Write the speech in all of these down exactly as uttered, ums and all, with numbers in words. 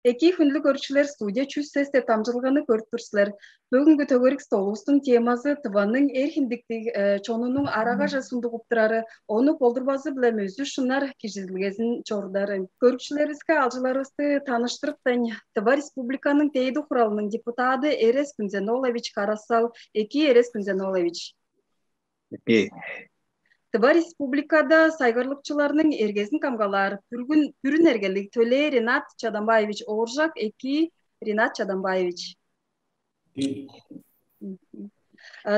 Эки хүнлүг көрүкчүлер, студия «Чүс сес» деп дамчылганы көрүп тур силер. Бөгүнгү төгерик столувустуң темазы Тываның эр хиндиктиг чонунуң арагаже сундугуп турары, ону болдурбазы-биле мөзү шынар кижизилгезин чорудары. Көрүкчүлеривиске алчыларывысты таныштырыптайн, Тыва Республиканың Дээди Хуралының депутады Эрес Күнзенолович Карасал, эки Эрес Күнзенолович. Эки. Тыва Республикада сайгарлыкчыларның эргезин камгалаар бүрүн эргелиг төлээ Ренат Чадамбаевич Ооржак, эки Ренат Чадамбаевич.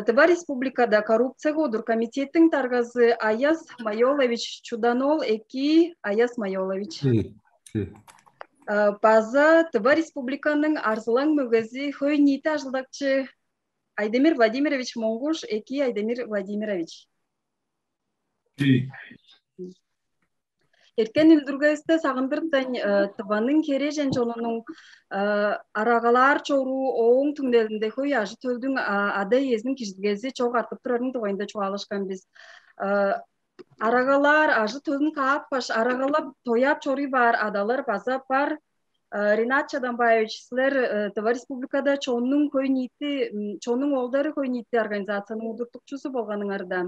Тыва Республикада коррупцияга удур комитеттиң даргазы Аяс Майолович Чуданол, эки Аяс Майолович. База Тыва Республиканың арзылаң мөгези, хөй ниити ажылдакчы Айдемир Владимирович Моңгуш, эки Айдемир Владимирович. Эрткен үндүргевисте сагындырыптайн, Тываның херээжен чонунуң арагалаар чоруу, ооң түңнелинде хөй ажы-төлдүң ада-иезиниң кижизилгези чок артып турарының дугайында чугаалашкан бис. Арагалаар, ажы-төлүн каапкаш, арагалап, тояап чоруй баар адалар база бар. Ренат Чадамбаевич, силер Тыва Республикада чоннуң хөй ниити, чоннуң оолдары хөй ниити организацияның удуртукчузу болганыңарда,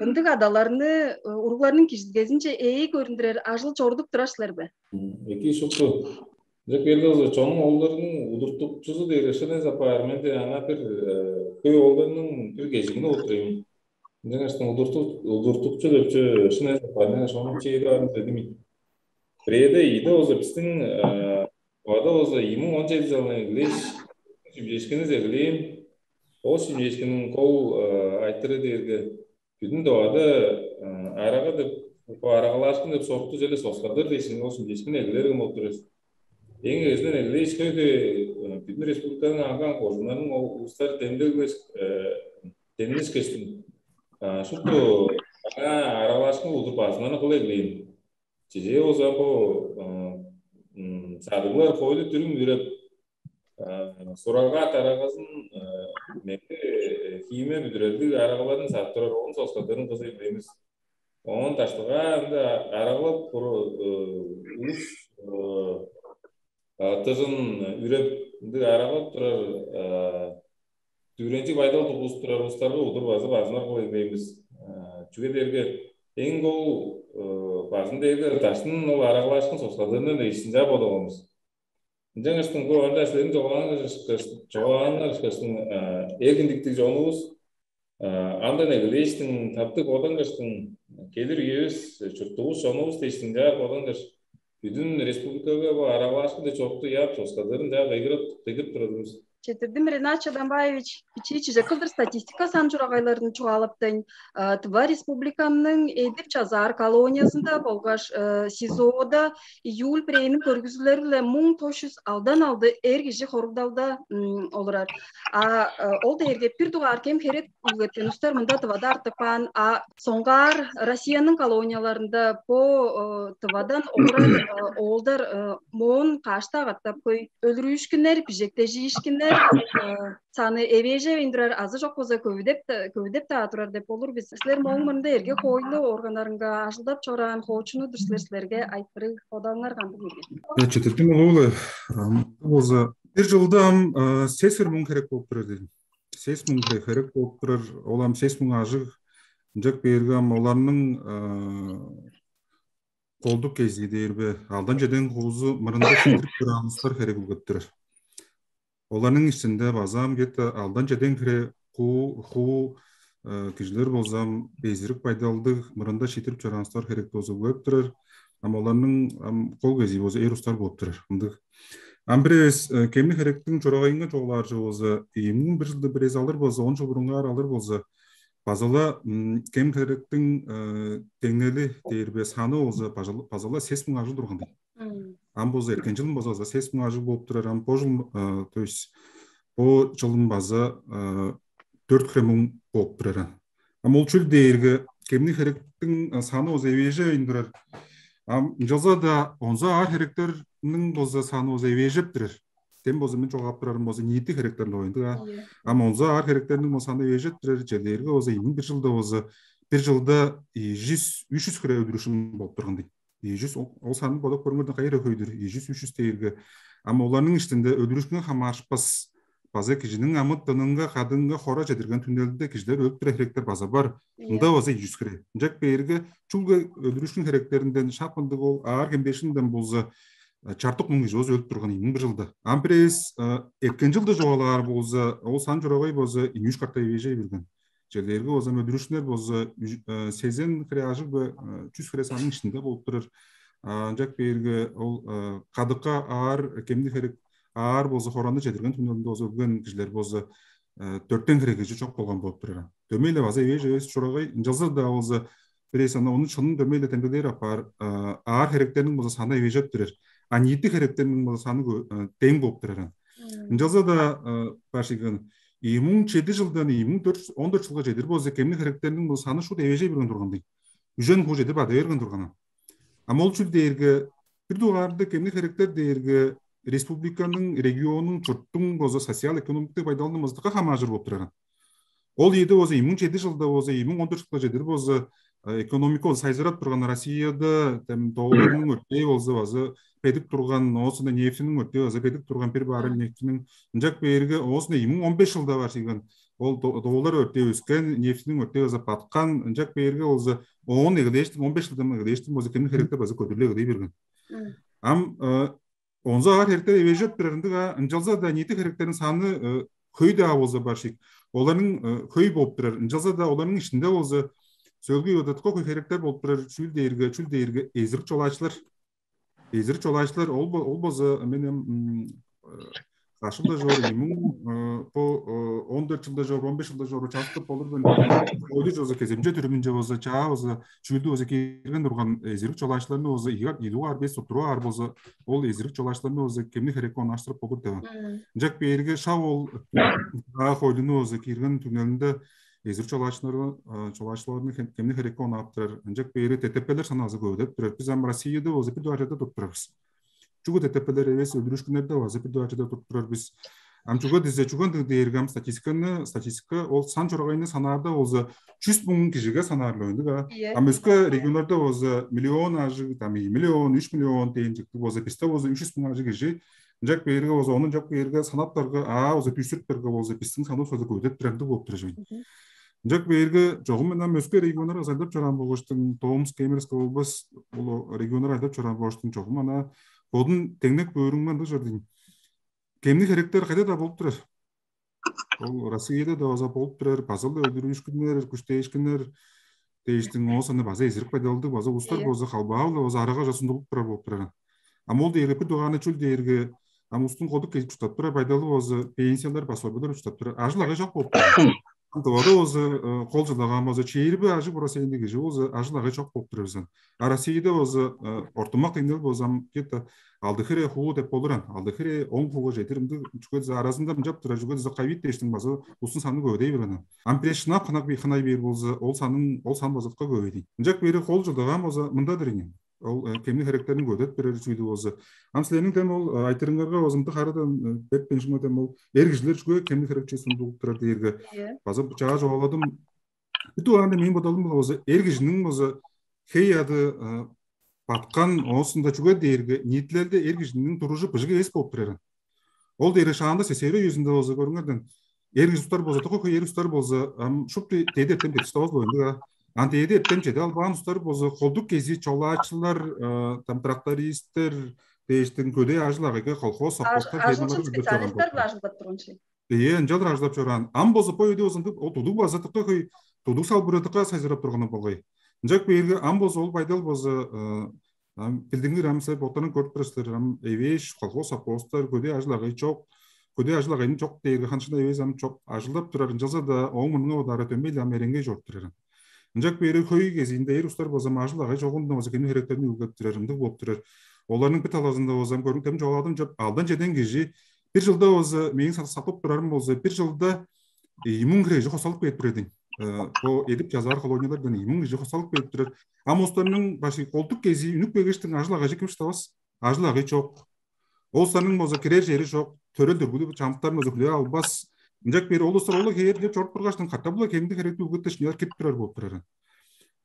ындыг адаларны уругларның кижизилгезинче ээй көрүндүрер ажыл чорудуп турар силер бе? Эки, шупту. Ынча келди болза, чоннуң оолдарының удуртукчузу дээр шын эвес апаар. Мен де аңаа бир хөй оолдарның бир кежигини отурайым. Ынчангаштың удуртукчу деп шын эвес апаар. Мен ошону чеди арын дедим. Бирээде ийде болза, бистиң бада болза ийи муң он чеди чылын эглеш, шимчешкинивис эглээн. Ол шимчешкиниң кол айтыры дээрге, бүдүн Тывада арага деп, бо арагалаашкын деп сортту черле соскадыр дээшин, ол шимчешкин эглерген болуп турар. Эң эзинен эглээш, хөй-хөй бүдүн республиканың аңган кожуннарының ол улустары демдеглеш, демнишкештиң, шупту аңаа арагалаашкын удур базынаны кыл эглээн. Чижээ болза, бо садыглар хойлу дүрүм үреп, суралгаа дарагазын меңээ хииме бүдүрелдиг арагаларын садып турар, оон соскадырын кызы эглээн бис. Оон даштыгаа ында арагалап улус тыжын үреп, ындыг арагалап турар дүвүренчиг байдал тургузуп турар улустарга удур база базынар кылып эглээн бис. Чүге дээрге эң кол базын дээрге даштын ол арагалаашкын соскадырындан эшсинчаа бодаваңыз. Ынчангаштың бо анда силерниң чогаааңар ышкаштың эр хиндиктиг чонувус, андан эгелээштиң таптыг бодангыштың келир үевис, чурттугувус, чонувус дээштиң чаар бодангыш, бүдүн республикага бо араглаашкын чорукту яап чоскадырын чаа кыйгырып кыйгырып турарывыс. Четирдим Ренат Чадамбаевич, бичии чижек кылдыр статистика сан чурагайларын чугаалаптайн, Тыва Республиканың эдип чазаар колониязында болгаш СИЗО-да июль бирээниң көргүзүлери-биле муң тос чүс алдан алды эр кижи хоругдалда олурар. А ол дээрге бир дугаар кем херек үлгеткен устар мында Тывада артып каан, а соңгаар Россияның колонияларында бо Тывадан олурар оолдар моон каашта катап хөй өлүрүүшкүннер, бижектежиишкиннер саны эвээжевейн турар, азы чок болза көвүдеп көвүдеп-даа турар деп болур бис. Силер мооң мурнунда эрге хоойлу органнарынга ажылдап чораан хоочуну-дур силер, силерге айтырыг, бодооңар кандыг ирген? Четирдим улуу-ла болза бир жылда ам сес муң херек болуп турар дедим. Сес муң херек болуп турар. Ол ам сес муң ажыг ынчак бээрге ам оларның колдук кезии дээр бе, алдан чеден хуузу мырында шиитирип чорааныстар херек үлгеп турар. Оларның ишинде база ам где-то алдан чеден хире хуу хуу кижилер болзам безирик байдалдыг мырында шиитирип чорааныстар херек болза үлгеп турар. Ам оларның ам кол кезии болза эр устар болуп турар. Ындыг. Ам бир эвес кемни херектиң чорагайынга чоглааржы болза, ийимниң бир жылда бир эз алыр болза, он жыл бурунгаар алыр болза, базала кем херектиң деңнели дээр бе, саны болза базала сес муң ажыл турган дейт. Ам болза эрткен жылын болза сес муң ажыл болуп турар. Ам бо жыл, то есть бо жылын база дөрт хире муң болуп турар. Ам ол чүл дээрге кемни херектиң саны болза эвээжевейн турар. Ам ынчалза-даа онза аар херектерниң болза саны болза эвээжеп турар. Дем болза мен чогап турарым болза ниити херектерин оюндуг а. Ам онза аар херектерниң болза саны эвээжеп турар, черлээрге болза ийимниң бир жылда болза бир жылда ийи жүз, үч жүз хире өдүрүшүм болуп турган дейт. Ийи жүз, ол санын бодап көрүңөрдүн кайра хөйдүр. Ийи жүз, үч жүз дээрге Ам оларның иштинде өлүрүшкүнү хамаарышпас, база кижиниң амы-тынынга, кадыынга хора чедирген түңнелинде кижилер өлүп турар херектер база бар. Ында база ийи чүс хире. Ынчак бээрге чүгле өлүрүшкүн херектеринден шак ындыг ол аар кемдешинден болза чартык муң кижи болза өлүп турган ийин бир жылда. Ам бир эвес эрткен жылда чугаалаар болза, ол сан чурагай болза ийи чүс катап эвежей берген. Черлерге болза өлүрүшкүннер болза сезен хире ажыг бе, чүс хире санның ишинде болуп турар. Ынчак бээрге ол кадыкка аар кемдиг херек аар болза хораны чедирген түңнелинде болза өлген кижилер болза дөрттен хире кижи чок болган болуп турар. Дөмей-ле база эвеш эвес чурагай ынчалза-даа болза бир эвес ана ону чынын дөмей-ле демдеглээр апаар аар херектерниң болза саны эвежеп турар. А ниити херектерниң болза саны дең болуп турар. Ынчалза-даа башыгын ийи муң чеди жылдан ийи муң он дөрт жылга чедир болза кемниг херектерниң болза саны шут эвежей берген турган дейт. Үжен хуу чедир бада берген турган. А мол чүл дээрге бир дугаарында кемниг херектер дээрге республиканың, регионуң, чурттуң болза социал экономиктик байдалының мыздыкка хамаажыр болуп тураран. Ол ийди болза ийи муң чеди жылда болза ийи муң он дөрт жылга чедир болза экономика болза сайзырап турган Россияда тем долларның өртей болза база бедик турган, оосунда нефтиниң өртей база бедик турган бир баррель нефтиниң ынчак бээрге оосунда ийи муң он беш жылда бар сыйган ол доллар өртей өскен, нефтиниң өртей база баткан ынчак бээрге болза оон эгелээштим он беш жылдан эгелээштим болза кимдин херекте база көдүрлү эгелей берген. Ам онза аар херектер эвежеп турар ындыг а ынчалза да ниити херектерин саны хөй даа болза бар шик. Оларның хөй болуп турар. Ынчалза да оларның ишинде болза сөөлгү ыдатка хөй херектер болуп турар. Чүүл дээрге, чүүл дээрге эзирик чолаачылар. Эзирик чолаачылар ол ол болза мен эм кашыл да жоор эми бо он төрт жылда жоор он беш жылда жоор чаастып болур мен. Ойлу жоза кеземче түрүмүнче болза чаа болза чүүлдү болза киирген турган эзирик чолаачыларны болза ийгак ийдугаар бес туттуругаар болза ол эзирик чолаачыларны болза кемни херекке онаштырып болур деп. Ынчак бээрге шак ол хойлуну болза киирген түңнелинде эзир чолаачыларны чолаачыларны кемни херекке онааптырар. Ынчак бээри ДТПлер санаазы көбөдөп турар. Биз ам Россияда болза бир дугаарчада туруп турарбыз. Чүгү ДТПлер эвес өлүрүшкүннерде болза бир дугаарчада туруп турар биз. Ам чуга дизе чуган дээрге ам статистиканы статистика ол сан чоргайны санаарда болза чүс муң кижиге санаарлы ойнук а. Ам өскө регионнарда болза миллион ажыг там миллион үч миллион дейин жыктыг болза бисте болза үч жүз муң ажыг кижи. Ынчак бээрге болза онун жок бээрге санаптарга аа болза дүүсүрүптерге болза бистиң саныбыз болза көбүдөп турар ындыг болуп турар жок. Ынчак бээрге жогум мен ам өскө регионнар азайлап чораан болгаштың Томск, Кемеровск болбас ол регионнар айдап чораан болгаштың жогум ана бодун деңнек бөөрүңме ындыг жор дейм. Кемни херектер кайда да болуп турар. Ол Россияда да база болуп турар, база ылы өдүрүүшкүннер, күштээшкиннер дээштиң оос аны база эзирип кайдалдыг, база устар болза халбаавла база арага жасындылып турар болуп турар. А мол дээрге бир дугааны чүл дээрге ам устун кодук кезип чурттап турар байдалы болза пенсиялар, пособиялар чурттап турар. Ажыл агай жок болуп турар. Ам тывада болза кол жылдагаан болза чээрби ажыг бура сээндиг кижи болза ажыл агай жок болуп турар бизен. А Россияда болза ортумак деңнел болза ам где-то алды хире хуу деп болуран, алды хире он хууга жетир ымдыг чүге аразында мынчап турар чүге ковид дештиң база устун саны көбөдей берген. Ам биреш шынап хынак хынай бээр болза, ол санын ол сан базатка көбөдей. Ынчак бери кол жылдагаан болза мындадыр ийин. Ол кемни херектерин көдөт берер чүүлү болза. Ам силерниң дем ол айтырыңарга болза мынтык харадан беп бенжиме дем ол эр кижилер чүге кемни херекче сундугуп турар дээрге база чаа жогаладым. Бир дугаанда мен бодалым болза эр кижиниң болза хей ады баткан оосунда чүге дээрге ниитилелде эр кижиниң туружу быжыг эвес болуп тураран. Ол дээрге шаанда сесери үезинде болза көрүңерден эр кижи устар болза токой хей эр устар болза ам шупту деди эртен бетиштавас болундуг а. Ан деди эртен чеде албаан устар болза колдук кези чолаачылар, там трактористтер дээштин көдөй ажыл агайга колхоз совхозтар фермалар специалисттер ажылдап турган. Ийе, ынчалдыр ажылдап чораан. Ам болза бо үйдө болза ол тудуг база тыкка хөй тудуг салбыры тыкка сайзырап турганы болгай. Ынчак бээрге ам болза ол байдал болза билдиңир ам силер боттарың көрүп турар силер ам эвээш колхоз совхозтар көдээ ажыл агай чок. Көдээ ажыл агайны чок дээрге ханшына эвес ам чок ажылдап турар ынчалза да ооң мурнунга бодаарга дөмей ам эренгей чоруп турар. Ынчак бээри хөй кезиинде эр устар болза ам ажыл агай чогунда болза кини херектерин үлгеп турар ындыг болуп турар. Оларның бир талазында болза ам көрүң тем чогуладым чоп алдан чеден кижи бир жылда болза мээң сактып турарым болза бир жылда ийи муң хире кижи хосталып кээп турар эдиң. Бо эдип чазаар колониялардан ийи муң кижи хосталып кээп турар. Ам устарның башы колдук кези үнүк бегештиң ажыл агайжы ким штабас? Ажыл агай чок. Ол устарның болза кирер жери чок. Төрел дүргүлү чамдыктарын болза хүлээп албас. Ынчак бери ол устар олу хээр деп чоруп тургачтан катап-ла кемди херекти үгүттеш нелер кирип турар болуп турар.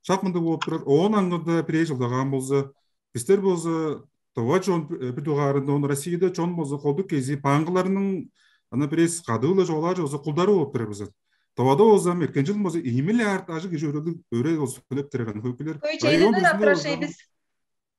Шак мындыг болуп турар. Оон аңгыда бирээ жылдагаан болза бистер болза Тыва чон бир дугаарында, он Россияда чон болза колдук кезии паңгыларның ана бирээс кадыы-ла чугаалаар болза кулдары болуп турар бизет. Тывада болза эркен чыл болза ийи миллиард ажыг кижи өрелиг өрел болза төлеп турар хөйкүлөр. Көй чээлелер аптырашайбыз.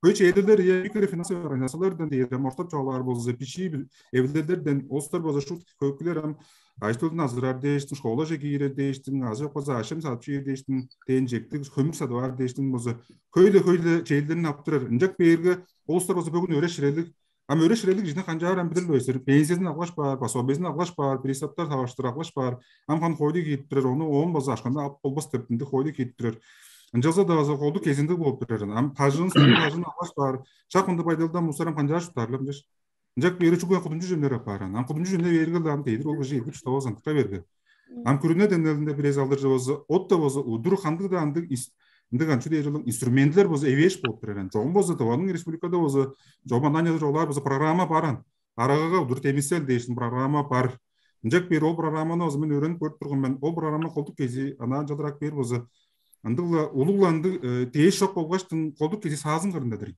Көй чээлелер микрофинансовый организациялардан дээр ам ортоп чугаалаар болза бичи эвлелерден олустар болза шут хөйкүлөр ам ажы-төлдүн азыраар дээштиң, школаже киирер дээштиң, азы болза ашым садып чиир дээштиң, дээн чектиг хөмүр садып аар дээштиң болза хөйле-хөйле чээлдерин аптырар. Ынчак бээрге олустар болза бөгүн өреш ирелиг. Ам өреш ирелиг кижини канчаар ам билир бейсир. Пенсиясын алгаш баар, пособиясын алгаш баар, пристаптар таваштыр алгаш баар. Ам хан хойду киип турар, ону оон болза ашканда ап болбас деп ынды хойду киип турар. Ынчалза да база колду кезинде болуп турар. Ам пажын суу пажын алгаш баар. Шак ынды байдалдан мусарам канчаар шуптаарлап деш. Ынчак бери чугуя кудумчу жемнер апааран. Ам кудумчу жемне бээрге ам тейдир ол кижи эргип штавазан тыка берге. Ам күрүнө денелинде бирез алдыржы болза, от да болза, удур хандыг да андыг ындыг анчы дээр инструментлер болза эвеш болуп турар. Чогум болза Тываның республикада болза, жоман анялар олар болза программа баран. Арагага удур темисел дээшин программа бар. Ынчак бери ол программаны болза мен өөрөнүп көрүп турган мен. Ол программа колдук кези анаан жалырак бээр болза, ындыгла улугланды дээш жок болгачтын колдук кези саазын кырындадыр.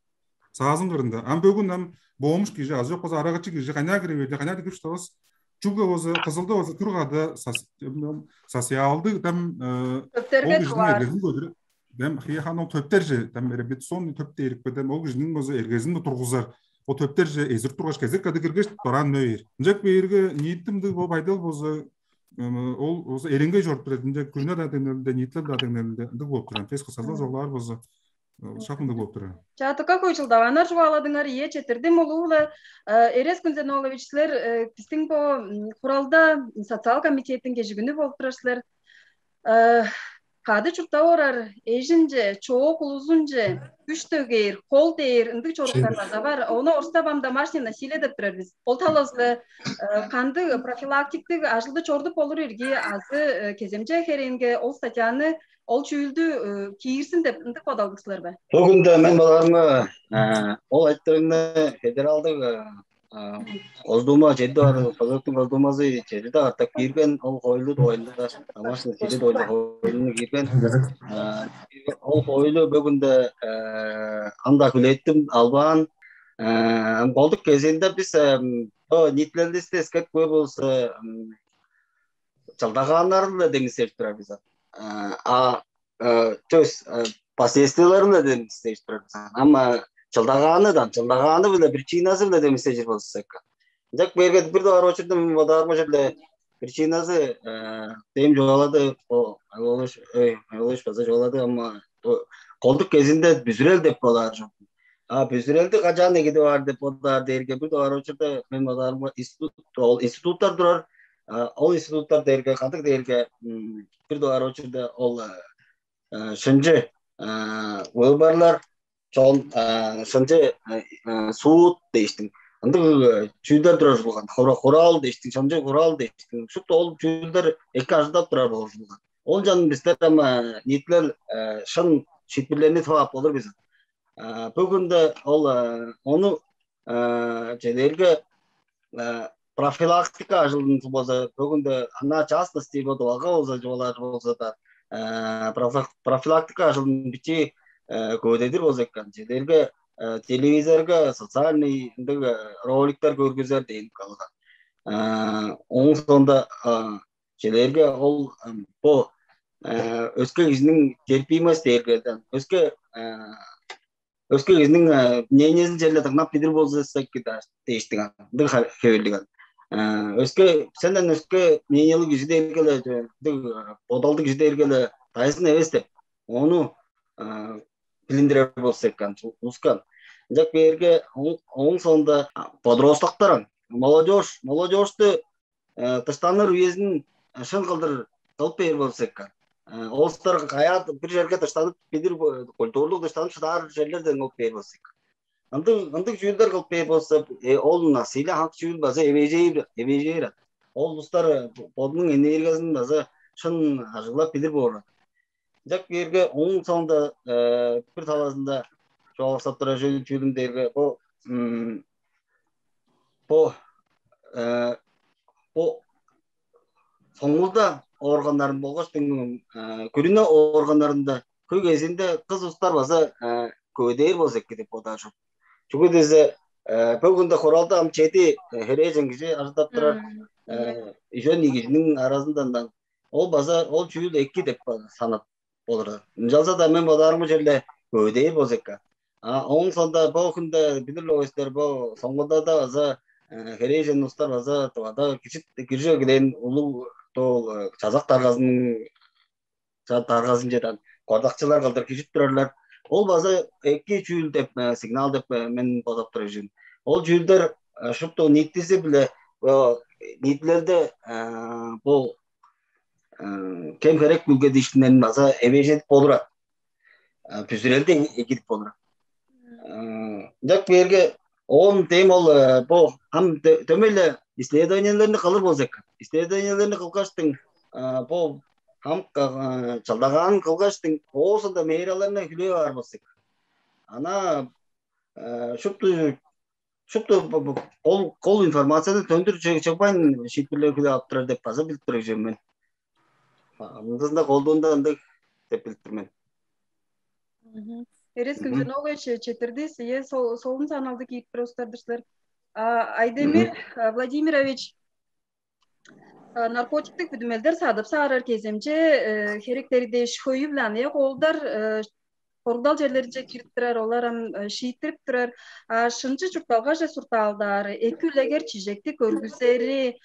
Саазын кырында. Ам бөгүн ам боомуш кижи, азы жок болза арагачы кижи кайнаа кире берди, кайнаа кирип штабас. Чүге болза кызылда болза күр када социалдык там ол Көптерге кижиниң товар. Эргезин көдүрүп, дем хияхан ол төптерже там репетиционный төп дээрикпе дем ол кижиниң болза эргезин тургузар. Ол төптерже эзир тургаш кезек кады киргеш дораан мөөр. Ынчак бээрге ниитимдиг бо байдал болза ол болза эренгей чоруп турат. Ынчак күнүнө да деңнелинде, ниитлер да деңнелинде ындыг болуп турат. Тез кысалда жоглаар болза шак ындыг болуп турар. Чаатыкка кой чылдагааннар чугааладыңар, ие четирдим улуу-ла. Эрес Күнзенович, силер биздин бо хуралда социал комитеттин кежигүнү болуп турар силер. Кады чурттап орар эжинче, чоок улузунче күш төгээр, кол дээр ындыг чоруктар база бар. Ону орустап ам домашнее насилие деп турар биз. Ол талазы кандыг профилактиктик ажылды чорудуп болур ирги азы кеземче хереңге ол статьяны ол чүүлдү киирсин деп ындык бодалдыг силер бе? Бүгүндө мен баларымга ол айтырыгны федералдык Госдума, чеди бар Козоктуң Госдумасы чеди артак кирген ол хойлу дугайында, тамашны чеди дугайында хойлуну кирген. Ол хойлу бүгүндө анда хүлээттим албаан. Колдук кезинде биз ниитилелдисти эскеп көө болза чылдагааннарын-ла демисежип турар бис. А төс последствияларын-ла демисежип турар бис. Ама чылдагааны-дан, чылдагааны-биле причинасы-биле демисежир болза экен. Ынчак берген бир дугаар очурда мен бодаарым очурда причинасы дем жоолады, о, Айлолуш, ой, Айлолуш база жоолады, ама колдук кезинде бүзүрел деп болаар жок. А бүзүрелди качаан эгиди баар деп бодаар дээрге бир дугаар очурда мен бодаарымга институт, ол институттар турар. Ол институттар дээрге кандык дээрге бир дугаар очурда ол шынчы выборлар, чон шынчы суут дээштиң. Ындыг чүүлдер турар ужулган. Хурал дээштиң, шынчы хурал дээштиң. Шупту ол чүүлдер эки ажылдап турар ужулган. Ол чан бистер ама ниитилел шын шиитпирлерни тып ап болур бис. Бүгүнде ол ону чедерге профилактика ажылын болза бүгүнде ана частности вот ага болза жолар болза да профилактика ажылын бичи көөдедир болза экен. Чедерге телевизорга социальный ындыг роликтер көргүзер дейин калган. Оң сонда чедерге ол бо өске кижиниң терпимость дээрге өске өске кижиниң мнениезин черле тыңнап билир болза эки дээштиң андыг хевирлиг. Өске сенден өске мнениелиг кижи дээргеле, бодалдыг кижи дээргеле дайзын эвес деп ону билиндирер болза экен ускан. Ынчак берге оң соонда подростоктор, молодежь, молодежьту дыштаныр үезин шын кылдыр кылып бээр болза экен. Олустар каяа бир черге дыштанып билир, культурлук дыштанып шыдаар черлерден кылып бээр болза экен. Ындыг ындыг чүүлдер кылып бээр болза, ол насилие хамык чүүл база эвежээр эвежээр. Ол улустар бодунуң энергиясын база шын ажыглап билир боор. Ынчак биерге оң соонда бир талазында чооксап турар чүүлүм дээрге бо бо бо соңгулда органнарын болгаш күрүнө органнарында көй кезинде кыз устар база көөдээр болза эки деп бодаар чок. Чүге дээзе бөгүнде хуралда ам чеди херээжен кижи ажылдап турар. Үжен ийи кижиниң аразындан ол база ол чүүл эки деп санап болур. Ынчалза-даа мен бодаарымга черле көвүдээр болза экен. А ооң соонда бо хүнде билир-ле силер, бо соңгулдада база херээжен улустар база Тывада киржип килээн улуг дол чазак даргазының даргазынчадан кордакчылар кылдыр кижип турарлар. Ол база эки чүүл деп, сигнал деп мен бодап турар чүвем. Ол чүүлдер шупту ниитизи-биле ниитилелде бу кем херек үүлгедиишкиннерин база эвээжедип болурар. Бүзүрелди эгидип болурар. Ынчак берге оон дем ол бо ам дөмей-ле исследованиялерни кылыр болза экен. Исследованиялерни кылгаштың бо хамык чылдагаанын кылгаштың оозунда мээраларны хүлээп аар болза экен. Ана шупту шупту кол кол информацияны төндүр чыгбайн шиитпирлер хүлээп алып турар деп база билип турар мен. Ындызында колдуунда ындыг деп билип тур мен. Эрес күнзен ол четирдис, ие солун саналды киип бир устардыр силер. Айдемир Владимирович, наркотиктик бүдүмелдер садып саарар кеземче херектери дээш хөйү-биле аныяк оолдар хоругдал черлеринче кирип турар, олар ам шииттирип турар. А шынчы чуртталгаже суртаалдаары, эки үлегер чижекти көргүзери,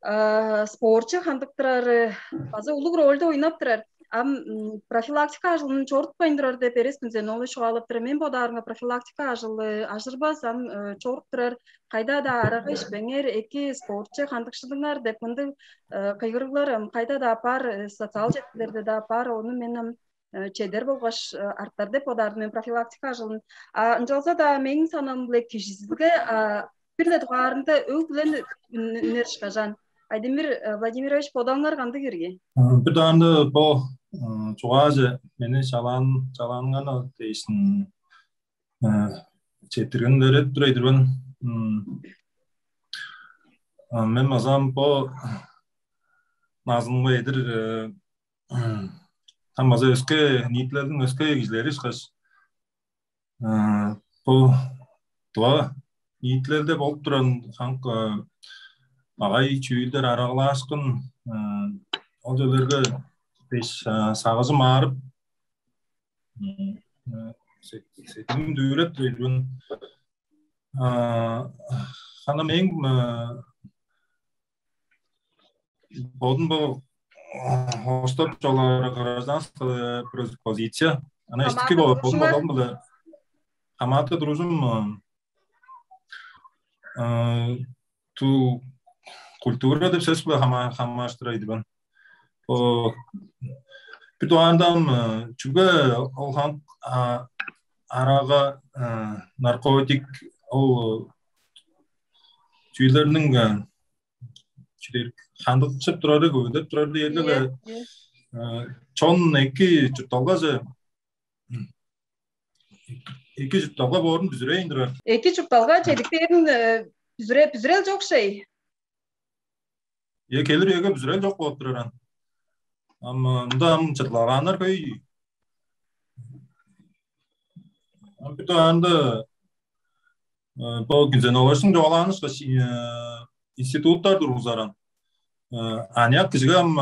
спортчу хандыктырары база улуг рольду ойнап турар. Ам профилактика ажылын чорутпайн турар деп эрес күнзен ол чугаалап турар. Мен бодаарымга профилактика ажылы ажырбас, ам чоруп турар. Кайда-даа арага ишпеңер, эки спортчу хандыкшыдыңар деп мындыг кыйгырыглар ам кайда-даа бар, социал четкилерде-даа бар. Ону мен ам чедер болгаш артар деп бодаар мен профилактика ажылын. А ынчалза-даа мээң санам-биле кижизилге бир-ле дугаарында өг-бүле үнер ышкажаан. Айдемир Владимирович, бодооңар кандыг ирги? Бир даанда бо чугааже мени чалаан чалаанганы дээшин четтирген берет турай турган. Мен мазам бо назынга эдир там база өске ниитилердин өске кижилери ышкаш бу дыва ниитилерде болуп турган хамык багай чүүлдер арагалаашкын ол черлерге беш сагыжым аарып сетим дүүреп тур. Хана мээң бодун бо хостор чолары гражданская позиция. Ана истики болуп бодун бодум биле хамааты туружум ту культура деп сөс биле хамааштырайды бан. Бир дугаарында чүге ол арага наркотик ол чүүлдерниң чүдер хандыкчып турары көбүдөп турары эрге эле чон эки чуртталгаже эки чуртталга боорун бүзүрейин турар. Эки чуртталга чедиктерин бүзүре бүзүрел жок шей. Е келир эге бүзүрел жок болуп турар ан. Ам мында ам чыдылаганнар көй. Ам бир анда бо күнзен олошун жогаланыш институттар тургузаран. Аняк кижиге ам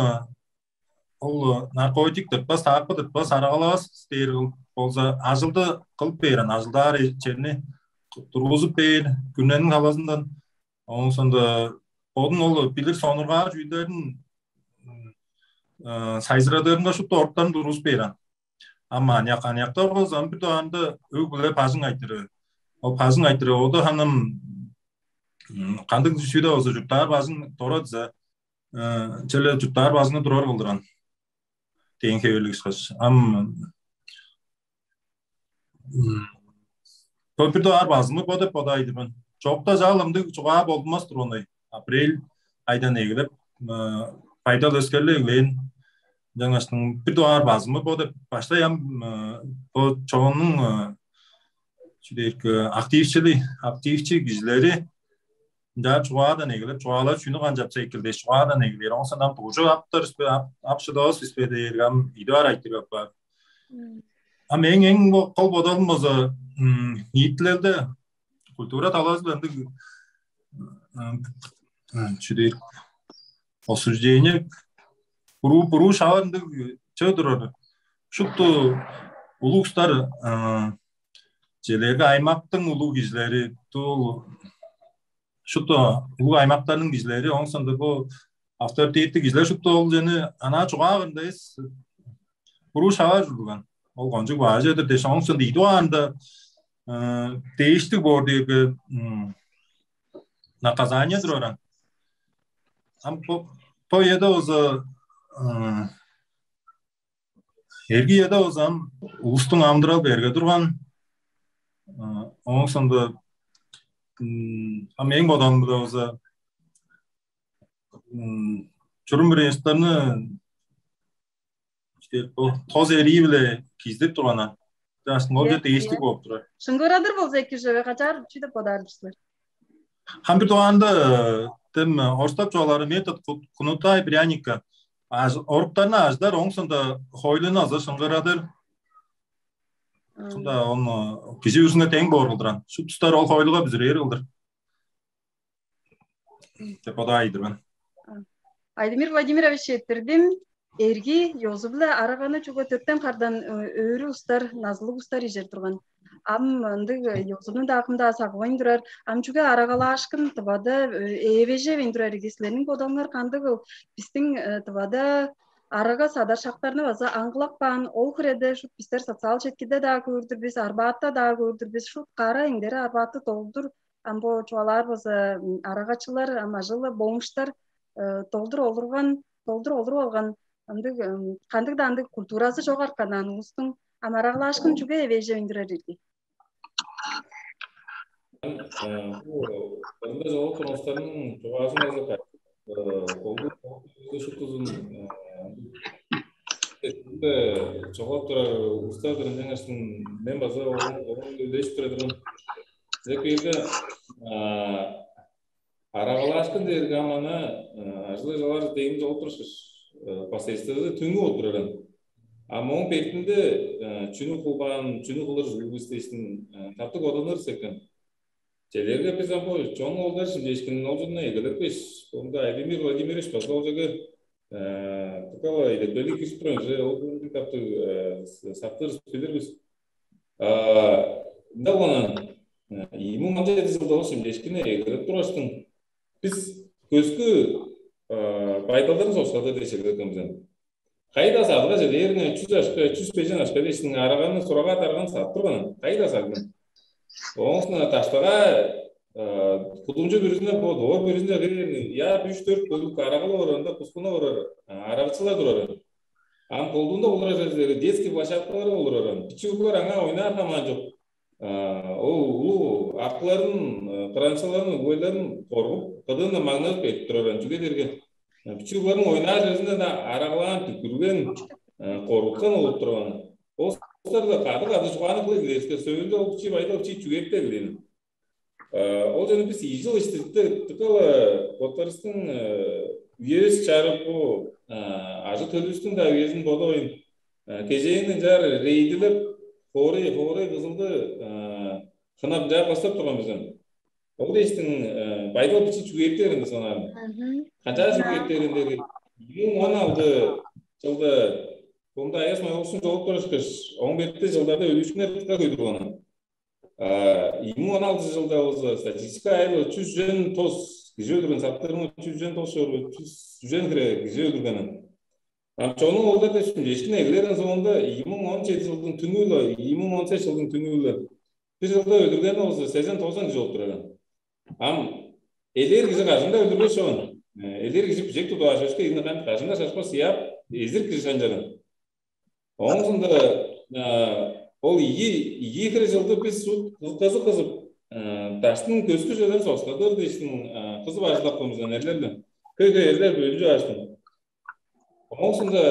ол наркотик тыртпас, таакпы тыртпас, арагалавас дээр болза ажылды кылып бээрен, ажылдаар черни тургузуп бээр күннениң талазындан. Оон сонда бодун ол билир сонургаар чүүлдерин сайзырадырынга шупту оруктарын тургузуп бээрен. Ам аняк аняктар болза ам бир дугаарында өг биле бажың айтыры. Ол бажың айтыры ода ханым кандыг чүү-даа болза чурттаар бажың дора диза черле чурттаар бажыңы турар кылдыран. Дээн хевирлиг ышкаш. Ам бо бир дугаар базымы бо деп бодайды мен. Чокта жал ымдыг чугаа болдунмас турган ой. Апрель айдан эгелеп пайдал өскерле эглээн жаңаштың бир дугаар базымы бо деп баштай ам бо чогунуң чүдээрки активчили активчи кижилери ынчаар чугаадан эгелеп чугаалар чүнү канчапса экил дээш чугаадан эгелээр оңсандан бужук аптар ап шыдавас бис бе дээрге ам идип ар айтырып аппаар. Ам эң эң кол бодалым болза ниитилелде культура талазы ындыг чүдээр осуждение буруу буруу шавар ындыг чөө турар. Шупту улуг устар челерге аймактың улуг кижилери, тул шупту улуг аймактарның кижилери, оң сонда бу авторитеттиг кижилер шупту ол жени ана чугаагында эс буруу шавар ужурлуган. Ол кончуг баажы өдүр дээш, оң сонда идуаанда дээштиг боор дээрге наказание тураран. Ам по еде болза эрги еде болза ам улустуң амдырал берге турган. Оң сонда ам эң бодамда болза чурум бир институтарны бо тоз эрии-биле киздип турган. Жаштың ол Иә, жерде эстиг иә. Болуп турар. Шыңгырадыр болза эки жеве качаар чүй деп бодаар силер. Хан бир дуганда тем орустап чугаалары метод кнута и пряника. Оруктарны аждар оң сонда хойлуну аза шыңгырадыр. Сонда он кижи үзүнө тең боор кылдыран. Шу тустар ол хойлуга бүзүрээр кылдыр. Деп бодаар ийдир мен. Айдемир Владимирович, эртирдим. Эрги ёзу-биле араганы чүге төттен кардан өөрү устар, назылык устар ижер турган. Ам ындыг ёзуну даа кымдаа сагывайн турар. Ам чүге арагалаашкын тывада эвежевейн турар иги силерниң бодалыңар кандыгыл? Бистиң тывада арага садар шактарны база аңгылап каан ол хиреде шут бистер социал четкиде даа көрдүр бис, арбаатта даа көрдүр бис, шут кара эңдери арбаатты долдур ам бо чугаалаар болза арагачылар, ам ажылы боомуштар долдур олурган, долдур олуруп алган ындыг кандыг-даа ындыг культуразы чок арткан улустуң ам арагалаашкын чүге эвээже өндүрер ирги? Бу кырында чогул тургустарның чугаазын азыркай. Колду шуптузун чогулап турар улустар-дыр ынчангаш мен база оон үлежип тура турган. Силер бирге арагалаашкын дээрге ам аны ажылы жалар дегин жолуп турушкаш, последствиязы түңү болуп тураран. А моң бертинде чүнү кылбаан, чүнү кылыр ужурлуг дээштин таптыг оданыр секен. Челерге биз ам бо чон олдар шимчээшкинин ол чонну эгелепкеш, онда Айдемир Владимирович база ол чеге тыкала эдепкелиг кирип турган же ол катты сактыр билирбиз. Ында болган ийи муң он жети жылда ол шимчээшкини эгелеп тургаштың биз көскү байдалдарын соксадыр дээш эгелеп турган. Кайда садыга чедээринге чүс ашка, чүс бежен ашка дээшниң араганы сурага тарган садып турган. Кайда садын? Оңусуна таштага кудумчу бүрүзүнө бо доор бүрүзүнө кээрин я үч төрт бөлүк арагалы орарында кускуна орар арагчылар турар. Ам колдуунда олар детский площадкалары олурар. Бичи уруглар аңаа ойнаар хамаан жок. Ол улуу акыларын, кыранчыларын, угуйларын коргуп, кыдыындан маңназып этип турар. Чүге дээрге бичи уругларның ойнаар черинде араглаан, дүкүрген, коргуткан болуп турган. Ол сарда кады кады чугааны кылып илээске сөөлүндө ол бичи байдал бичи чүгээртер илээн. Ол жана биз ийи жыл иштирде тыкала боттарыбыздың үевис чарып бу ажы төлүбүстүң да үезин бодоойн. Кежээниң ынчаар рейдилеп, хоорай хоорай кызылды хынап ынчаар кастап турган бизен. Ол дээштиң байдал бичи чүгээртерин санаарын. Канчаар чүгээртерин дери ийи муң он алты жылда Бунда аяс май болсун жолуп турушкаш, оң бетте жылдарда өлүүшүнер тыка көй турган. Ийи муң он алты жылда болза статистика айыл чүс жөн тос кижи өлүрген сактырымы чүс жөн тос чору чүс жөн хире кижи өлүрген. Ам чонуң олдар деп сүмчешкин эгилерин соонда ийи муң он жети жылдың түнү-ле, ийи муң он сес жылдың түнү-ле бир жылда өлүргени болза сезен тозан кижи болуп турар. Ам элээр кижи кажында өлүрбес чогун. Элээр кижи бижек тудуп ажыышка ийин кажында шашпас ыяап эзир кижи шанчарын. Оңзунда ол ийи ийи хире жылды бис суд кызы кызып даштын көскү жөден соскадыр дээштин кызып ажылдап коймуздан эрлерден. Көй көй эрлер бөлүнчү аждым. Оңсунда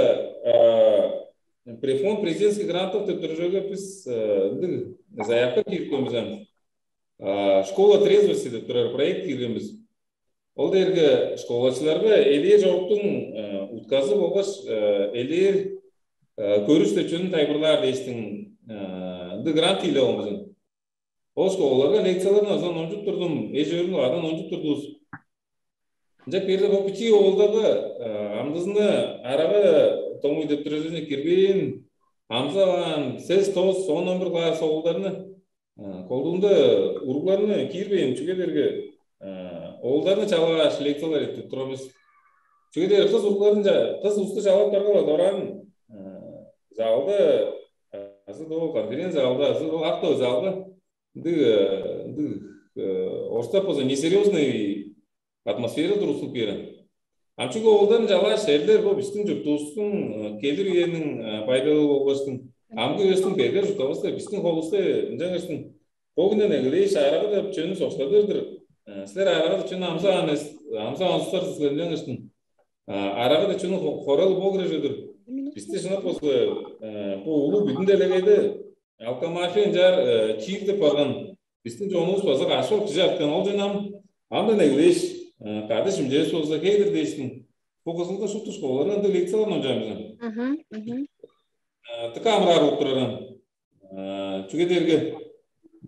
префонд президентский грантов деп турарга бис ындыг заявка кирип коймуздан школа трезвости деп турар проект киргенбиз. Ол дээрге школачыларга элээр чоруктуң утказы болгаш элээр көрүш деп чүнүн тайбырлаар дээштиң ынды грант ийлеп алган. Ол школаларга лекцияларны азан ончуп турдум, эш-өөрүм адан ончуп турдувус. Ынчап кээрде бо бичии оолдарга амдызында арага томуй деп тураржыны кирбээн, амзаваан, сес, тос, он, он бир класс оолдарны, колдуунда уругларны киирбээн, чүге дээрге оолдарны чалааш лекциялар эттип турабыз. Чүге дээрге кыз уругларын, кыз улусту чалап баргала дораан залда, азы ол конференц залда, азы ол актовый залда ындыг, ындыг орустап болза несерьезный атмосфера тургузуп кээр. Ам чүгле оолдарын чалааш, эрлер бо бистиң чуртувустуң келир үениң байдалы болгаштың, амгы үестиң берге чуртавыста, бистиң холувуста ынчангаштың бо хүнден эгелээш арага деп чөнү соксадыр-дыр. Силер арага деп чөнү амзаан, амзаан устар силер ынчангаштың арага деп чөнү хоралы бо кире чүве-дир. Бисти шынап болза бо улуу бүдүн делегейде алкомафия ынчаар чиир деп барган. Бистиң чонувус база каш ол кижи арткан ол чон ам, ам-даа негелээш, кады шимчээвис болза, кей-дир дээштиң. Бо кызылдың шупту школаларга ындыг лекциялар ончаан бизен. Дыка амыраар болуп тураран. Чүге дээрге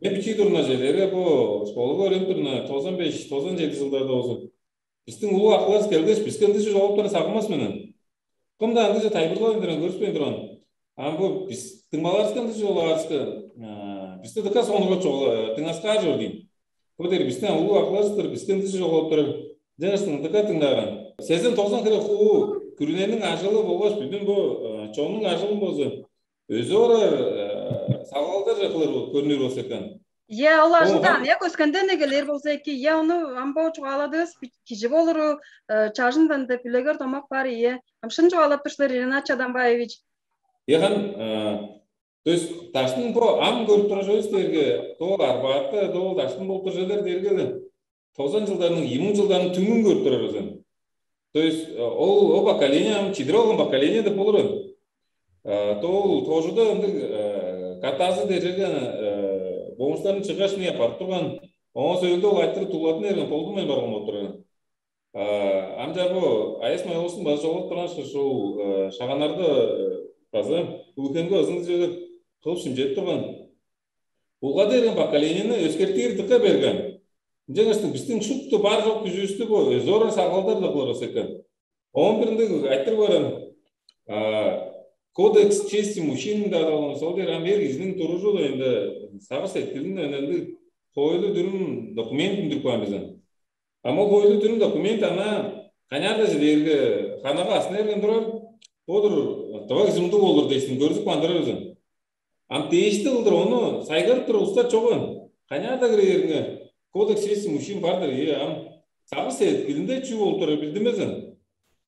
мен бичии турна чедере бо школага өөренип турна, тозан беш, тозан чеди жылдарда болзун. Бистиң улуг акыларыс келгеш, биске ындыжы чогулуптарын сагынмас менен. Кым-даа ындыжы тайбырлавайн турган, көрүспейн турган. Ам бо бис дыңмалаарыска ындыжы чогулаарыска, бисте дыка сонурга чогула дыңаскаар чор дейм. Бо дээр бистиң улуг акыларыстыр, биске ындыжы чогулуп турар. Жеңистиң дыка дыңнааран. Сезен токсон хире хуу күрүнениң ажылы болгаш бүдүн бу чоннуң ажылын болза өзү орар салгалдар кылыр көрүнүр болса экен. Е, ол ажылдан я көскөнден эгелээр болза эки, я ону ам бо чугааладывыс, кижи болуру чажындан деп үлегер домак бар ие. Ам шын чугаалап тур силер, Ринат Чадамбаевич. Яхан, то есть даштын бо ам көрүп турар чүвес дээрге доол арбаатта, доол даштын болуп тур чүвелер дээрге тозан жылдарның, ийи муң жылдарның түңүн көрүп турар өзен. То есть ол о поколение ам чидире болган поколение деп болур. Доол тожуда ындыг катазы дежерген боңустарын чыгаш не апарып турган, оңос өөлдө ол айтырып туулатын эрген болдунмайн барган болуп турган. Ам чаа бу Айыс Майгостуң база чогулуп турган ушул шаганнарда база үлкенге ызын чыгып кылып шимчедип турган. Буга дээрген поколениени өскертиир дыка берген. Ынчангаш бистиң шупту бар чок күжүбүстү бо өзү орар сагылдар-ла кылыр экен. Оон бир ындыг айтыр баран, кодекс чести мужчин деп аталган, сол дээр ам эр кижиниң туружу-ла эми сагыш сеткилин ындыг хойлу дүрүм документ үндүрүп каан безен. Ам ол хойлу дүрүм документ ана каняар-даа дээрге ханага астына берген турар, бодур тыва кижи ындыг болур дээштин көрүзүп кандырар безен. Ам дээшти кылдыр ону сайгарып тур улустар чоган. Каняар-даа кире бериңер, кодекс чести мужчин бар-дыр, ие, ам сагыш сеткилинде чүү болуп турар билдинмезен.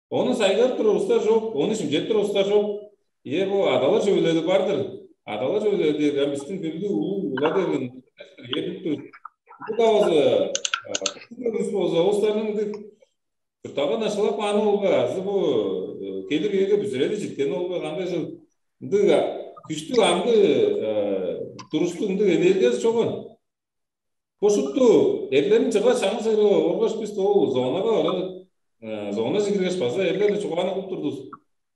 Ону сайгарып тур улустар чок, ону шимчеп тур улустар чок. Ие, бу адалар чөвүлели бар-дыр. Адалар чөвүлели дээрге ам бистиң бүдү улуу ула берген ие билип тур. Бу да болза, бу көрүнүс болза, улустарның чуртталган ашылап кааны ол бе, азы бу келир үеге бүзүрели читкени ол бе, кандай чыл ындыг күштүг амгы турустуг ындыг энергиясы чоган. Бо шупту эрлерин чыгаш чаңгыс эри оргаш бис ол зонага барып, зонаже киргеш база эрлерни чугааны кылып турдувус.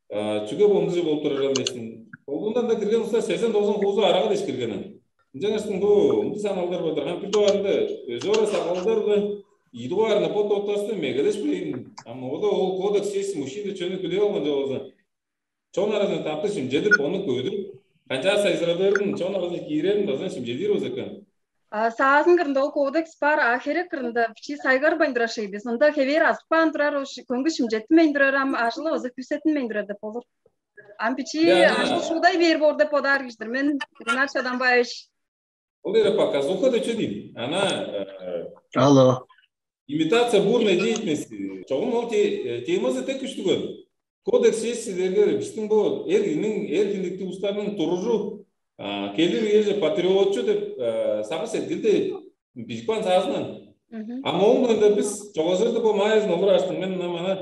Чүге бондужу болуп турар дээштин. Олундан да кирген улустар сезен тозан хуузу арага дээш киргенин. Ынчангаштың бу ындыг саналдар болдурган бир дугаарында өзү ора сагалдар-ла, ийи дугаарында бот оттарысты мегелешпейн, ам ода ол кодекс чести мужчин чөнү билип алган чогуза. Чон аразын таптыг шимчедип, ону көдүрүп, канчаар сайзырадырын, чон аразын киирерин база шимчедир болза экен. Саазын кырында ол кодекс бар, а херек кырында бичии сайгарбайн турар шей бис. Ында хевээр азып каан турар, көңгү шимчеттинмейн турар, ам ажылы база күүсеттинмейн турар деп болур. Ам бичии ажыл шуудай бээр боор деп бодаар кижидир мен, Ринат Чадамбаевич. Ол эре показуха деп чү дейм. Ана Алло. Имитация бурной деятельности. Чогум ол темазы тек күштүгөн. Кодекс чести дээрге бистиң бу эр кижиниң, эр киндиктиг улустарның туружу, келир үеже патриотчу деп сагыш сеткилди бижип каан саазындан. Ама оон ында бис чогазырды бу майызын олур аштың мен мына мана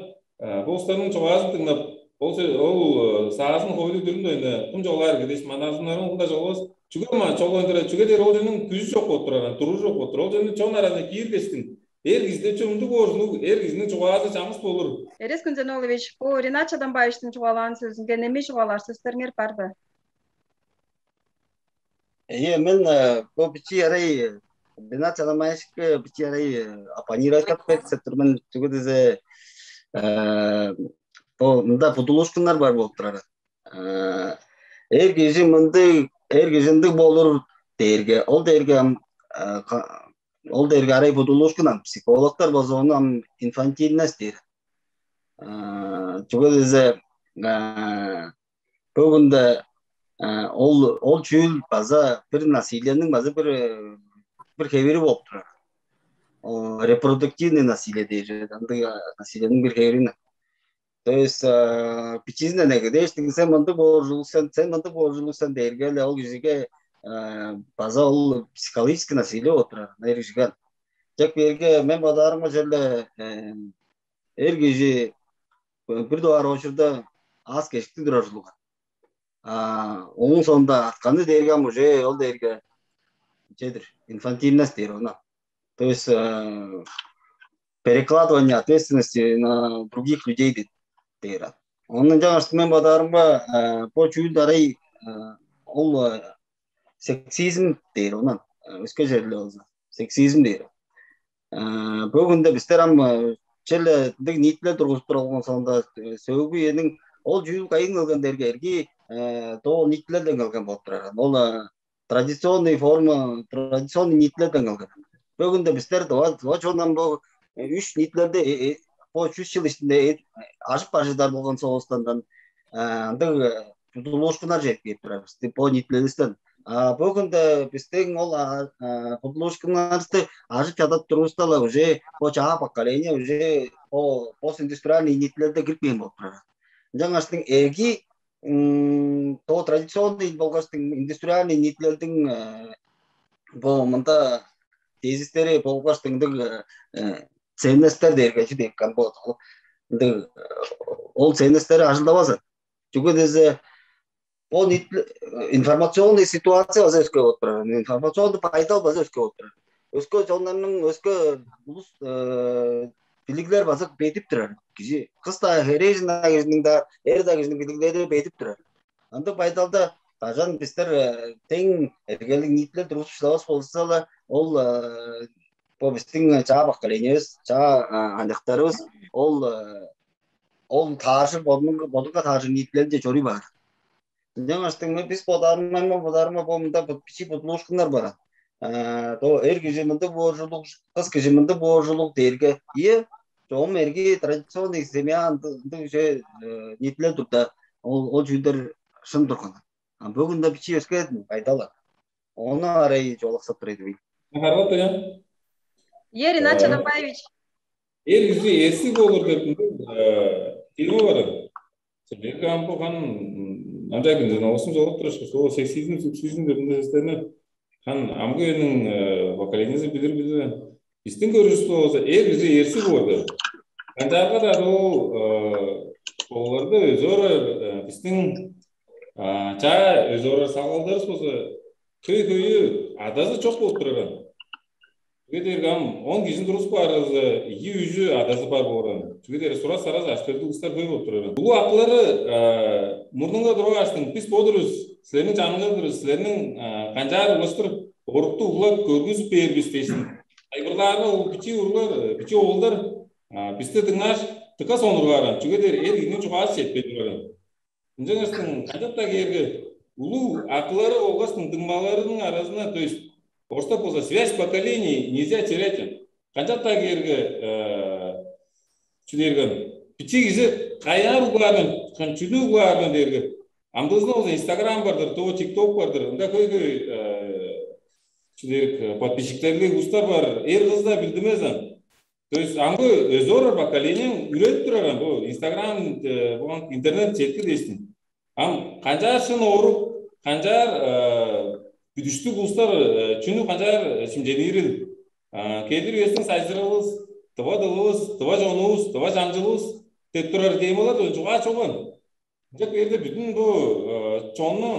бу улустарның чугаазын дыңнап, ол ол саазын хойлу дүрүн дойна кым чоглаар кедеш маназыннарын кылда чогулбас. Чүге ма чогуландыра, чүге дээр ол жөнүн күжү жок болуп турар, туруу жок болуп турар. Ол жөнүн чон аразына киир кештиң. Эр кижиде чүмдү бооржунуг, эр кижиниң чугаазы чамыс болур. Эрес Күнзенович, бу Ринат Чадамбаевичтиң чугаалаан сөзүнге немей чугаалаар сөстериңер бар бе? Ие, мен э, бо бичи ярай Бенат Чаламаевичке бичи ярай э, оппонировать кылып берсе тур мен, чүге десе э, бо мында путулушкуннар бар болуп турар. Э, эр кижи мындыг, эр кижи ындыг болур дээрге, ол дээрге ам э, ка- ол дээрге арай путулушкун ам, психологтар болза ону ам инфантильность дээр. Э, чүге десе э, бөгүнде э, ол ол чүүл база бир насилияның база бир э, бир хевири болуп турар. Ол репродуктивный насилие дээр, андыг насилияның бир хевири. То есть э, бичизинден эгедээштиң, сен мындыг бооржулуг сен, сен мындыг бооржулуг сен дээрге эле ол кижиге э, база ол психологический насилие болуп турар, эр кижиге. Чек берге мен бодаарымга черле э, эр кижи бир дугаар очурда аас кешиктиг турар ужурлуган. А ооң соонда артканы дээрге ам уже ол дээрге чедир инфантильность дээр она. То есть э, перекладывание ответственности на других людей деп дээр. Онун жаңаштың мен бодаарымга э, бо чүүл дарай э, ол э, сексизм дээр онан э, өске жерле болза сексизм дээр. Бөгүндө бистер ам челе дег ниитилер тургузуп туралган соонда сөөгү эниң ол чүүл кайын келген дерге эрги то ниитилерден келген болуп турар. Ол традиционный форма, традиционный ниитилерден келген. Бөгүндө бистер дова дова чондан бу үч ниитилерде бо үч жыл ичинде ажып бар чыдар болгон соостан ындыг тудулуушкуннар чедип кээп турар бо ниитилеривистен. А бөгүндө бистиң ол кудулуушкуннарывысты ажып чадап турувуста-ла уже бо чаа поколение уже бо постиндустриальный ниитилерде кирип кээн болуп турар. Ынчангаштың эги то традиционный болгаш индустриальный ниитилердиң бо мында тезистери болгаш ындыг ценностер дээргечи деп кам болот. Ындыг ол ценностери ажылдавазын. Чүге десе бо информационный ситуация база өскө болуп турар. Информационный пайдал база өскө болуп турар. Өскө чоннарның өскө улус билиглер база бедип турар. Кижи кыс да херээжин да кижиниң да эр да кижиниң билиглери бедип турар. Ындыг байдалда кажан бистер тең эргелиг ниитилер тургузуп шыдавас болза-ла, ол бо бистиң чаа поколениебиз, чаа аныяктарыбыз ол ол тааржыр бодунга тааржыр ниитилеринче чоруй баар. Ынчангаш дыңны бис бодаарымга бодаарымга бо мында бичи будлуушкуннар барат. То эр кижи мындыг бооржулуг, кыс кижи мындыг бооржулуг дээрге ие чогум эрги традиционный семья ындыг уже ниитилер турда ол ол чүүлдер шын турган. А бүгүндө бичи өскедин байдалар. Ону арай жолаксап тур эдибей. Харгат, я? Ерина Чанамбаевич. Эр кижи эрсиг болур деп тема бар. Силерге ам бу хан ынча күнден оозун жолуп турушкуш, ол сексизм, сексизм деп мындай сестерни хан амгы өөнүң поколениязы билир билир. Биздин көрүшүбүз болза эр кижи эрсиг болду. Канчаарга-даа ол оларда өзү орар биздин чаа өзү орар сагалдарыбыз болза хөй-хөйү адазы чок болуп тураран. Чүге дээрге ам он кижини туруп каарывыска ийи үжү адазы бар боор. Чүге дээрге сурас-сарас аштырдыг улустар хөй болуп турар. Улуу акылары мурнунга туруп кааштың, бис бо-дур бис, силерниң чаныңар-дыр бис, силерниң канчаар улаштыр орукту углап көргүзүп бээр бис дээшин. Айбырлаарга ол бичии уруглар, бичии оолдар бисти дыңнааш, дыка сонургааран. Чүге дээр эр ийниң чугаасы четпей тураран. Ынчангаштың канчап-даа кээрге улуу акылары болгаш дыңмаларының аразына, то есть орустап болза связь поколений нельзя терять. Канчап-даа кээрге чү дээрген бичии кижи каяар угаарын, чүнү угаарын дээрге амдыызында болза Instagram бар-дыр, то TikTok бар-дыр. Ында хөй-хөй чү дээрик подписчиктерлиг улустар бар, эр кызда билдимез ан. То есть аңгы өзү орар поколениең үрелип турар ан бу Instagram, интернет четки дээштин. Ам канчаар шын оорук, канчаар бүдүштүг улустар чүнү канчаар шимчениирил? Келир үестиң сайзыралывыс, дыва дылывыс, дыва чонувус, дыва чаңчылывыс деп турар темалар чугаа чоган. Ынча берде бүдүн бу чонну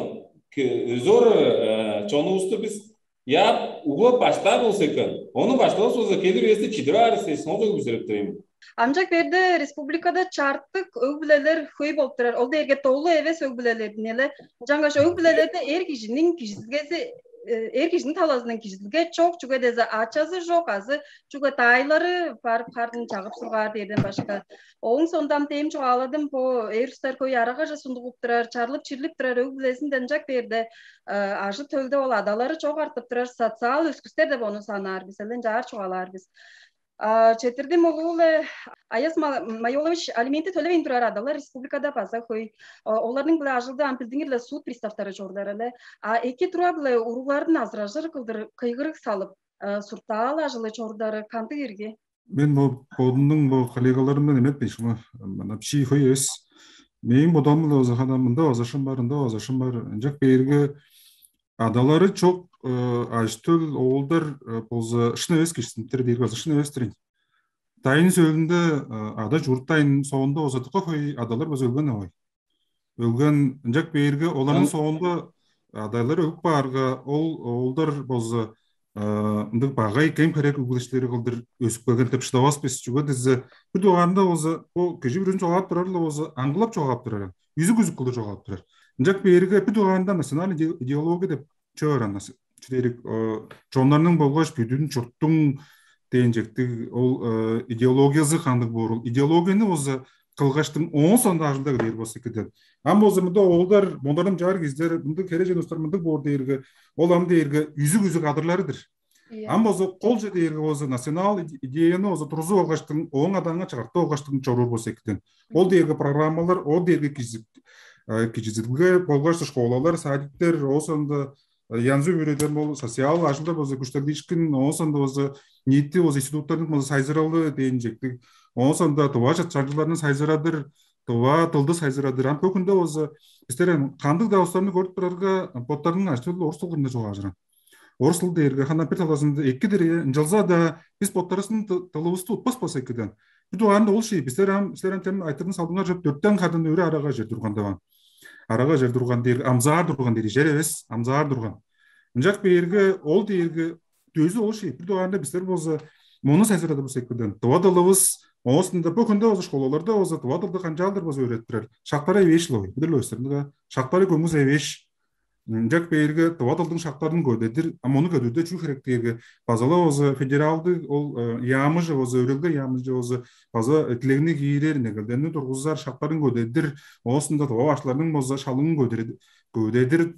өзөр чонувусту бис яап углап баштаар болза экен, ону баштавас болза келир үесте чидип аар сес ол жок бүзүрүп турайым. Амчак берде республикада чартык өг-бүлелер хөй болуп турар. Ол дээрге толу эвес өг-бүлелердин эле. Ынчангаш өг-бүлелерде эр кижинин кижизгези эр кижиниң талазындан кижизилге чок, чүге деза ачазы чок азы чүге даайлары барып харын чагып сургаар дээрден башка. Ооң сондам дем чугааладым, бо эр устар көй арагаже сундугуп турар, чарлып чирлип турар өг билезинде ынчак берде ажы төлдө ол адалары чок артып турар социал өскүстер деп ону санаар бис, элен жаар чугаалаар бис. Четирдим улуу-ле Аяс Майолович алименти төлевейн турар адалар республикада база хөй. Оларның биле ажылды ам билдиңер-ле суд приставтары чордар эле. А эки тура биле уруглардын азыражыр кылдыр кыйгырык салып, суртаал ажылы чордары кандыг ирги? Мен бо бодумнуң бо коллегаларымдан эметпейн шума мына пши хөй эвес. Мээң бодомда база хана мында база шын бар, ында база шын бар. Ынчак бээрге адалары чок ажы-төл оолдар болза шын эвес кижизиниптер дээрге база шын эвес-тир. Дайын сөөлүнде ада чурт дайын соонда база дыка хөй адалар база өлген авай. Өлген ынчак бээрге оларның соонда адайлар өлүп баарга ол оолдар болза ындыг багай кем херек үгүлештери кылдыр өсүп келген деп шыдавас бис. Чүге дизе бир дугаарында болза бу кижи бүрүн чугаап турар-ла болза аңгылап чугаап турар, үзүк-үзүк кылдыр чугаап турар. Ынчак бээрге бир дугаарында национальный идеология деп чөөр аны чүдерик чоннарның болгаш бүдүн чурттуң дээнчектиг ол идеологиязы кандыг боор ол идеологияны болза кылгаштың оон соонда ажылда кээр болза эки деп. Ам болза мында оолдар мондарым чаар киздер мындыг хережен устар мындыг боор дээрге ол ам дээрге үзүк-үзүк адырларыдыр. Ам болза колже дээрге болза национал идеяны болза турузуп алгаштың ооң адаанга чыгартып алгаштың чоруур болза экиден. Ол дээрге программалар, ол дээрге кижизилге болгаш школалар, садиктер, оосанда янзы бүрүден бол социал ажылда болза күштелдиишкин, оосанда болза ниити болза институттарның болза сайзыралы дээн чектиг. Оосанда дыва чанчыларны сайзырадыр, дыва дылды сайзырадыр. Ам бөгүндө болза бистер кандыг-даа устарны көрүп турарга боттарының ажы орус тылгырында чугаажыран. Орус тыл дээрге хана бир талазында экидир, ынчалза-даа бис боттарыбыздың дылывысты утпас болза экиден. Бир дугаарында ол ший, бистер ам силер ам тем айтырдын салдыңар деп дөрттен кадын өрү арага жер турган даван. Арага жер турган дээрге амзаар турган дээри жер эвес, амзаар турган. Ынчак бээрге ол дээрге дөзү ол ший. Бир дугаарында бистер болза муну сайзырады болза экиден. Дыва дылывыс оосунда бу күндө болза школаларда болза дыва дылды канчаалдыр болза өөреттирер. Шактары эвеш лой. Билир өстөрүндө шактары көңүз эвеш. Ынчак бээрге дыва дылдың шактарын көдедир, а муну көдүрде чүү херек дээрге базала болза федералдык ол яамыжы болза өрелге яамыжы болза база тилегни киирер, негелдерни тургузар, шактарын көдедир, оосунда дыва башларның болза шалыңын көдедир, көдедир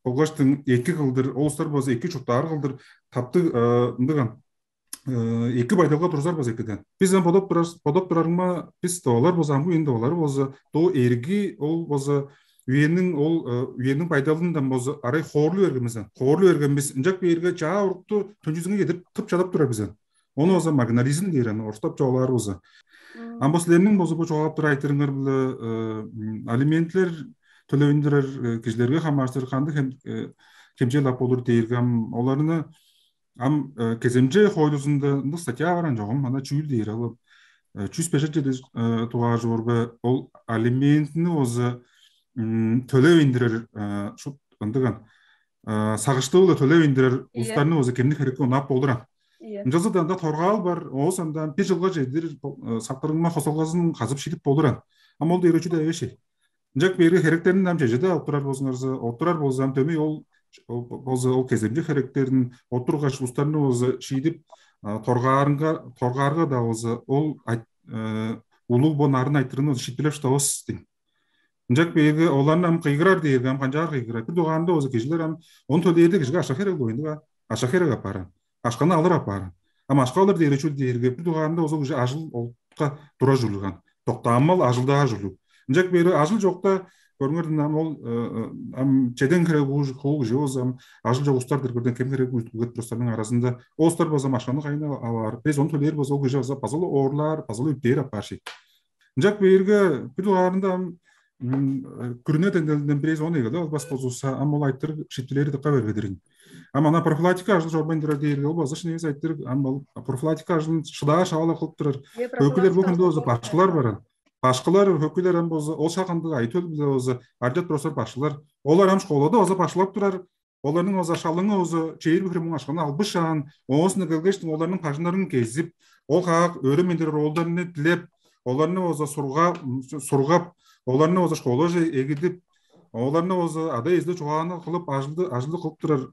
болгаштың эки кылдыр, олустар болза эки чурттаар кылдыр таптыг ындыган эки байдалга турзар база экиден. Биз ам бодоп турар, бодоп турарыңма биз доолар болза амгы үен доолары болза до эрги ол болза үениң ол үениң байдалындан болза арай хоорлу бергенбиз. Хоорлу бергенбиз. Ынчак бээрге чаа урукту төнчүзүңө кедирип тып чадап турар бизен. Ону болза маргинализм дээр аны орустап чоолаар болза. Ам бо силерниң болза бу чоогап тур айтырыңар биле алиментлер төлөбүндүрер кижилерге хамаарыштыр кандыг хемчээлап болур дээрге ам оларны ам кеземче хоойлузунда ындыг статья баран чогум ана чүүл дээр алып чүс бежет чеди тугаар жуурга ол алиментини болза төлеп индирер шут ындыган сагыштыылы төлеп индирер улустарны болза кемни херекке унап болуран. Ынчалза да анда торгаал бар, оос анда бир жылга чедир сактырыңма хосолгазын казып шидип болуран. Ам ол дээрге чү эвеши. Ынчак берге херектерин ам чежеде алып турар болзуңарза, оттурар болзам дөмей ол болза ол кеземче херектерин оттургаш устарны болза шиидип торгаарынга торгаарга да болза ол улуг бо нарын айтырыны шиттилеп штабыс дейм. Ынчак берге оларны ам кыйгырар дээрге ам канчаар кыйгырар. Бир дугаанда болза кижилер ам он төлээрде кижиге аша херек оюндуга аша херек апааран. Ашканы алыр апааран. Ам ашка алыр дээрге чүл дээрге бир дугаанда болза уже ажыл олтка тура жулуган. Доктаамал ажылдаа жулуг. Ынчак берге ажыл жокта көрүңөр ам ол ам чеден хире куу кижи болза ам ажыл жок устар бир бирден кем хире үгүт простарның арасында остар болза машаны кайына аваар. Без он төлээр болза ол кижи болза базалы оорлаар, базалы үптээр апаар ший. Ынчак берге бир дугаарында ам күрүнө денделинден бирээзи он эгеле албас болзувусса ам ол айтыр шиттилери дыкка бергедирин. Ам ана профилактика ажыл чорбайн турар дээрге ол база шын эвес айтыр ам ол профилактика ажылын шыдаа шаала кылып турар. Өкүлер бу күндө болза башкылар баран. Башкылар хөкүлер ам болза ол шакындыг айтыл биле болза ардат бросор башкылар. Олар ам школада болза башкылап турар. Оларның болза шалыңы болза чейир бир муң ашканы албышаан, оозунда келгештиң оларның пажыннарын кезип, ол хаак өрөмендер оолдарны дилеп, оларны болза сурга сургап, оларны болза школаже эгидип, оларны болза ада эзде чугааны кылып ажылды ажылды кылып турар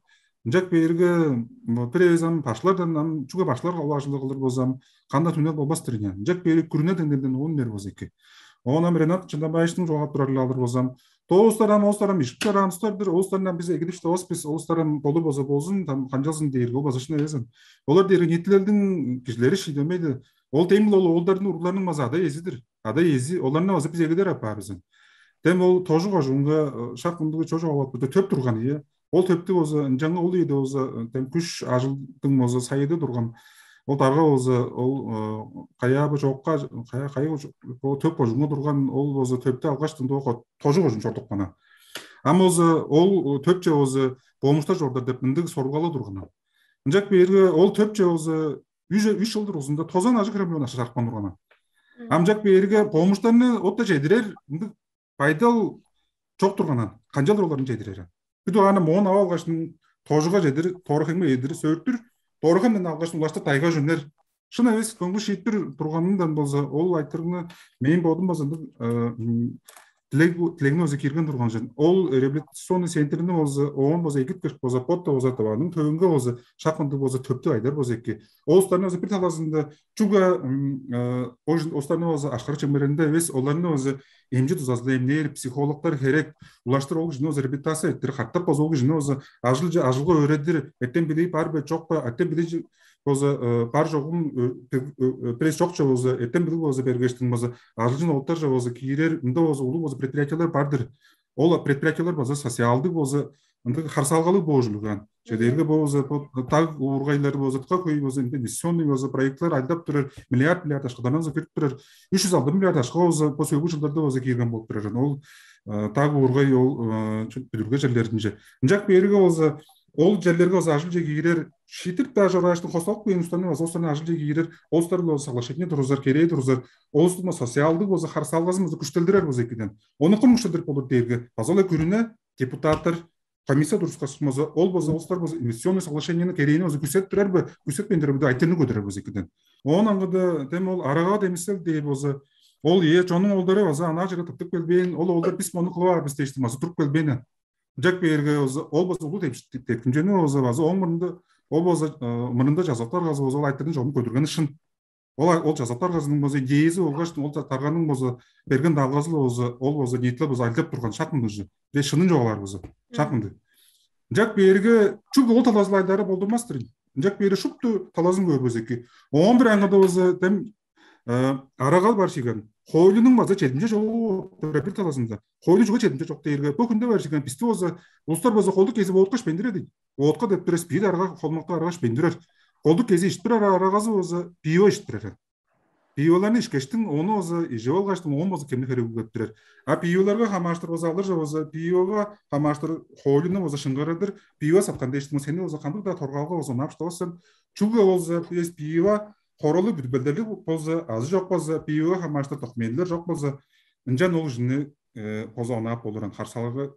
Ынчак бээрге бир эвес ам башлардан, ам чүге башлар ол ажылды кылыр болзам, кандай түнел болбас-тыр ийин. Ынчак бээрге күрүне деңнелден оон бээр болза эки. Оон ам Ренат Чындамбаевичтиң чугаалап турарыл алыр болзам, доостар ам, оостар ам ишип чораан устар-дыр, оостардан биз эгидип чыдавас бис, оостар ам болур болза болзун, там канчалзын дээрге ол база шын эвес ам. Олар дээрге ниитилелдиң кижилери шиидемейди. Ол демил ол оолдардын уругларның база ада эзи-дир. Ада эзи оларны база биз эгидер апаар бизен. Дем ол тожу кожуунга шак ындыг чожуп алып турда төп турган ийе. Ол төптү болза ынчаңы ол ийде болза, дем күш ажылдың болза сайыды турган. Ол дарга болза ол каяа бо чокка кая кайы төп кожуунга турган ол болза төптү алгаш дыңдоо тожу кожуун чордукпана. Ам болза ол төпче болза помуштар чордар деп ындыг сорулгалы турган. Ынчак бээрге ол төпче болза үч үч жыл дургузунда тозан ажыг хремлен ашар аркпан турган. Амчак бээрге помуштарны отта чедирер ындыг байдал чок турганан, канчалдыр оларны чедирер? Бүдү аны моон ап алгашын тожуга чедир, торхеңме эдир, сөөртүр, торхемден алгашын улаштыр тайга жүнер. Шын эвес көңгү шиитпир турганындан болза, ол айтырыңны мен бодум болза ындыг тилегни болза кирген турган жен. Ол реабилитационный центрини болза, оон болза эгит кырк болза, потта болза, таваның төвүнге болза, шак ындыг болза төптү айдар болза эки. Ол устарны болза бир талазында чуга ол устарны болза ашкарык чемеренде эвес, оларны болза эмчи дузазында эмнээр психологтар херек, улаштыр ол кижини болза реабилитация эттир, катап болза ол кижини болза ажылчы ажылга өөредир, эттен билип бар бе, чок ба, эттен билип болза бар чогум пресс чокча болза, эттен билип болза бергештин болза ажылчын оттарже болза киирер, мында болза улуг болза предприятиялар бардыр. Ол предприятиялар болза социалдык болза ындыг харсалгалыг боожулуган. Чедерге болза даг уургайлар болза, тыка хөй болза, инвестиционный болза проектлар алдап турар, миллиард миллиард ашкадан болза кирип турар. Үч жүз алты миллиард ашка болза бу сөөгү жылдарда болза киирген болуп турар. Ол даг уургай ол бүдүрге жерлеринче. Ынчак бериге болза ол жерлерге болза ажылче киирер, шиитирип-даа чораашты хосталып кээн устарны база устарны ажылче киирер, ол устар соглашение турузар, керээ турузар, ол устуң социалдык болза харсалгазын болза күштелдирер болза экиден. Ону кым күштелдирип болур дээрге база ол күрүнө депутаттар комиссия турускаш болза, ол болза улустар болза инвестиционный соглашениени керээни болза күсеп турар бе, күсеппейн турар бе айтырны көдөрөр болза экиден. Оон аңгыда тем ол арага демисел дээр болза, ол ээ чонуң олдары база анаа жыра тыптып келбээн, ол олдар бис мону кылып аар бис дээштим база туруп келбээн. Жак бээрге ол болза улуу тепшинчени болза база оң мурнунда ол болза мурнунда жазактар казы болза ол айтырдын жолун көдүргени шын. Ол ол жазактар казының болза идеясы болгаш ол тарганның болза берген далгазы болза ол болза ниитиле болза алдап турган шак мындыг же. Бе шынын жогалар болза шак мынды. Жак бээрге чүг ол талазылайлары болдурмастыр. Жак бээри шупту талазын көрбөс эки. Оон бир аңгыда болза тем арагал бар шиген. Хойлунуң база четинче жолу бир талазында. Хойлу чуга четинче жок дээрге бу күндө бар шиген бисти болза улустар болза колдук кезип ооткаш бендире дейт. Оотка деп турас бир арага холмакта арагаш бендирер. Колдук кези ишип турар арагазы болза пиво ишип турар. Пиволарны ишкештиң ону болза ижип алгаштың оон болза кемни херек үгүп турар. А пиволарга хамааштыр болза алыр же болза пивога хамааштыр хойлуну болза шыңгарадыр. Пиво саткан дээштиң сени болза кандыг-даа торгаалга болза унаап штавасан. Чүге болза пиво хоролу бүдүбелдерлиг болза азы жок болза пивога хамааштыр документилер жок болза ынчан ол ужуну болза онаап болуран харсалгы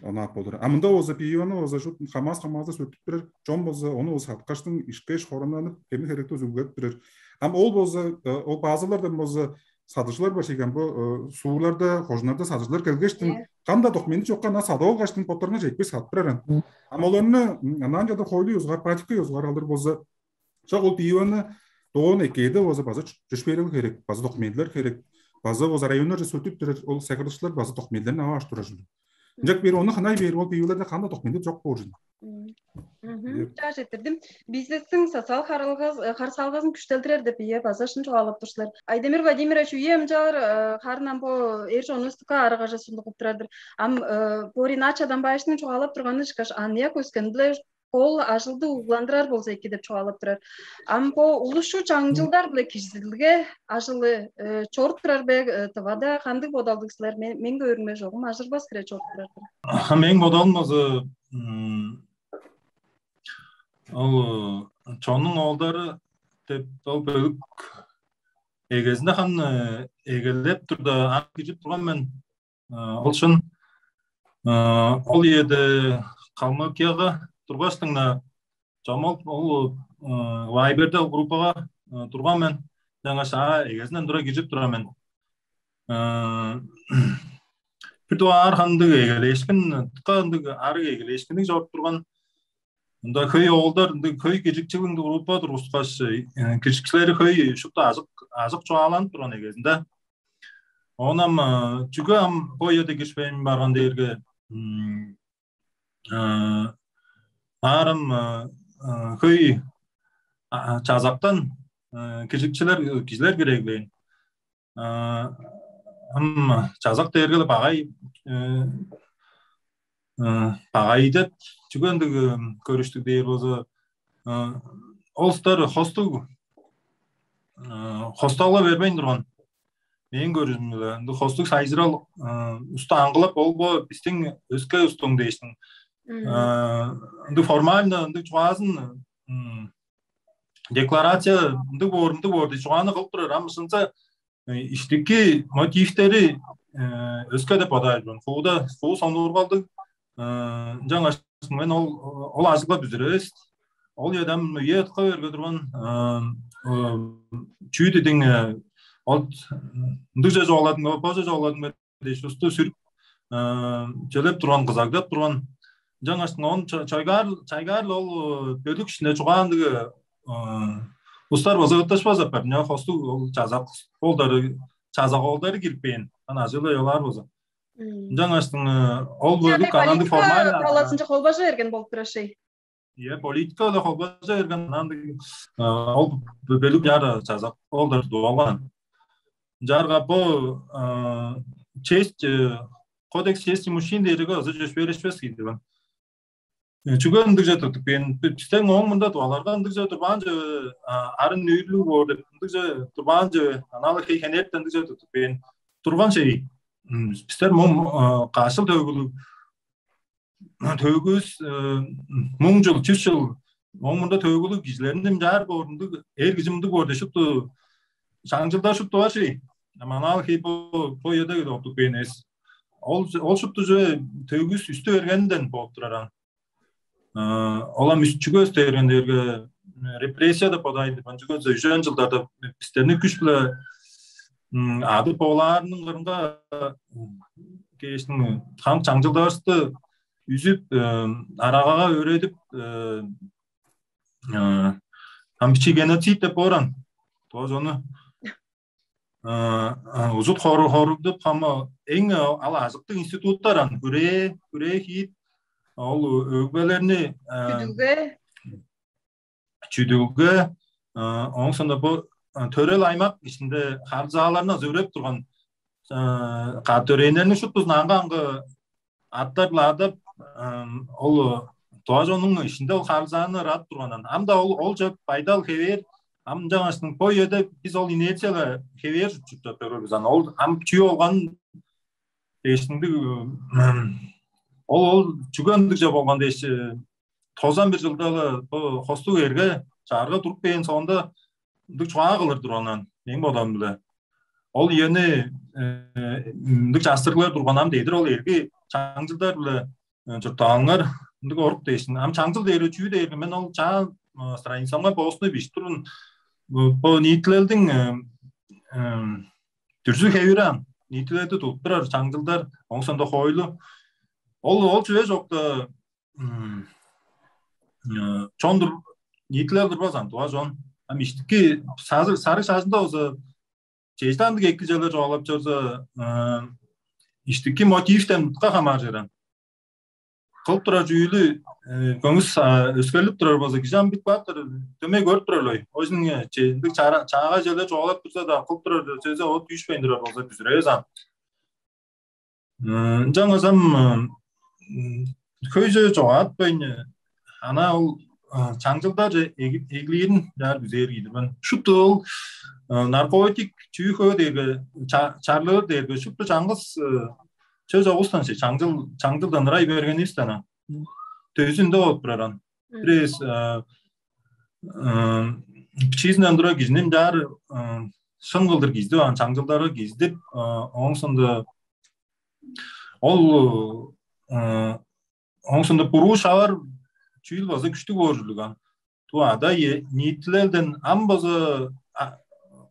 онаап болур. А мында болза пиваны болза шут хамаас хамаазда сөттүп турар. Чон болза ону болза саткаштың ишкеш хоронанып кеми херекти өзүгүп турар. Ам ол болза ол базалардан болза садыжылар бар шейген бу сууларда кожунарда садыжылар келгештин канда документи чокка ана садып алгаштын боттарына жетпей сатып турар. Ам оларны анан жада хойлу юзгар патикке юзгар алыр болза Шак ол пиваны доон эккээде болза база чүшпээрел керек, база документилер керек, база болза районнарже сөтүп турар ол сагырдышлар база документилерин ава аштырар ужурлуг. Ынчак бери ону ханай бээр ол пиваларда кандай документи жок боор ужун. Чааш этирдим. Бизнестиң социал харалгаз харсалгазын күштелдирер деп ие база шын чугаалап турсулар. Айдемир Владимирович үе ымчалар харын амбо эр чонувустука арыгажа сундугуп турардыр. Ам бо Ринат Чадамбаевичтин чугаалап турганы ышкаш аныяк өскенде кол ажылды угландырар болза эки деп чугаалап турар. Ам бо улусчу чаңчылдар биле кижизидилге ажылы э, чоруп турар бе э, тывада кандыг бодалдыг силер? Мен мен көөрүмө жогум ажырбас кире чоруп турар. Аха, мен бодалым база ол чоннуң оолдары деп ол бөлүк эгезинде ханы эгелеп турда аны кижип турган мен. Ол шын ол ийеде Калмыкияга тургаштыңна чомал ол Вайберде ол группага турган мен. Жаңаш а эгезинден тура кижип турам мен. Бир дугаар хандыг эгелээшкин, тыка ындыг арыг эгелээшкинниг чоруп турган. Ында хөй оолдар, ында хөй киржикчилиң группа тургускаш, киржикчилери хөй шупту ажык ажык чугааланып турган эгезинде. Оон ам бо үеде киришпейн барган дээрге, аарым хөй чазактан киржикчилер, кижилер киреглээн. Ам чазак дээрге багай багай деп, чүге ындыг көрүштүг дээр болза, ол устар хостуг хосталга бербейн турган. Мээң көрүжүм-биле ындыг хостуг сайзырал усту аңгылап, ол бо бистиң өске устуң дээштиң ындыг формально ындыг чугаазын, декларация ындыг боор, ындыг боор деп чугааны кылып турар. Ам ышынса, иштики мотивтери өске деп бодаар мен. Хууда хуу сонуургалдыг. Ынчангаш мен ол ол ажыглап үзүревис. Ол үеде ам үе ытка берге турган чүү дидиң, ол ындыгже чогуладың бе, боже чогуладың бе дээш усту сүрүп, чөлеп турган, кызагдап турган. Ынчангаш оон чайгаар чайгаар ол бөлүк ишинде чугаандыгы устар база ытташпас апар. Ня хостуг ол чазак холдары, чазак холдары кирип кээн. Ана ажыла ёлаар болза. Ынчангаш ол бөлүк ананды формально талазынча холбажа берген болуп турар шей. Иә, политика да холбажа берген ананды ол бөлүк яра чазак холдары дуалган. Жарга бу честь, кодекс чести мужчин дээрге ызы чөпшээрешпес кийди бан. Чүге ындыгже турдук бен бистен оң мында дуаларга ындыгже турбаан же арын нүүрлүг боор деп ындыгже турбаан же аналы хей хенерт ындыгже турдук бен турган шей. Бистер мом кашыл төгүлүг төгүс муң жыл, чүс жыл оң мында төгүлүг кижилерин жаар боорунду эр кижимдиг боор деп шупту чаңчылдар шупту бар шей. Манал хей бо бо еде оптук бен эс. Ол ол шупту же төгүс үстү бергенден болуп турар ан. Ол ам үстүгө өстө бергендерге репрессия деп бодайды. Кончугу үжен жылдарда бистерни күш биле адып болаарының кырынга кээштиң хам чаңчылдарысты үзүп, арагага өөредип, ам бичи геноцид деп бооран. Тоже ону узут хору хоругдуп хама эң ал ажыктыг институттар ан хүрээ хүрээ хийт ол өгбелерни Дүлге. Чүдүлге оң сонда бу төрел аймак ичинде харылзааларына зөреп турган катөрейнерни шуптузун аңга аңгы аттар-ла адап, ол тоже онуң ишинде ол харылзааны ырап турганан. Ам да ол ол чөп байдал хевээр, ам жаңаштың бо үеде биз ол инерцияга хевээр чуптап көрөрбүз. Аны ол ам чүү болган дээштиңдиг ол ол чүгөндүгже болган дээш тозан бир жылда бо хостуг эрге чаарга туруп кээн соонда ындыг чугаа кылыр турганан мээң бодоом биле. Ол үени ындыг частырыглар турганам дедир ол эрги чаңчылдар биле чурттаалыңар ындыг орук дээшин. Ам чаңчыл дээри чүү дээрге мен ол чаа страницамга постну бижип турун. Бо ниитилелдиң дүрзү хевиран ниитилелди туттурар чаңчылдар оң сонда хойлу. Ол ол чүве чокта чондур ниитилел турбазан туга чон. Ам иштики сары шажында болза чеже андыг эки чыылар чугаалап чорза, иштики мотивтен утка хамааржыран. Кылып турар чүүлү көңүс өскерлип турар болза, кижи ам бит баптыр дөмей көрүп турар ой. Өзүнүң чездик чаагай чыылар чугаалап турза да, кылып турар сөзү ол түйүшпейн турар болза, бүзүревес ам. Ынчангаш ам хөйже чогаатпайн ана ол чаңчылдар эглиирин жаар күзээр киидир мен. Шупту ол наркотик чүү хөө дээрге чарлыыр дээрге шупту чаңгыс чөс огустан чаңчыл чаңчылдан ырай бергенивистен төзүнде болуп тураран. Бирээс бичиизинден тура кижинин жаар шын кылдыр киздип ан чаңчылдарга киздип оң сонда ол оң сонда буруу шавар чүүл база күштүг боор ужурлуг ан. Туу ада ниитилелден ам база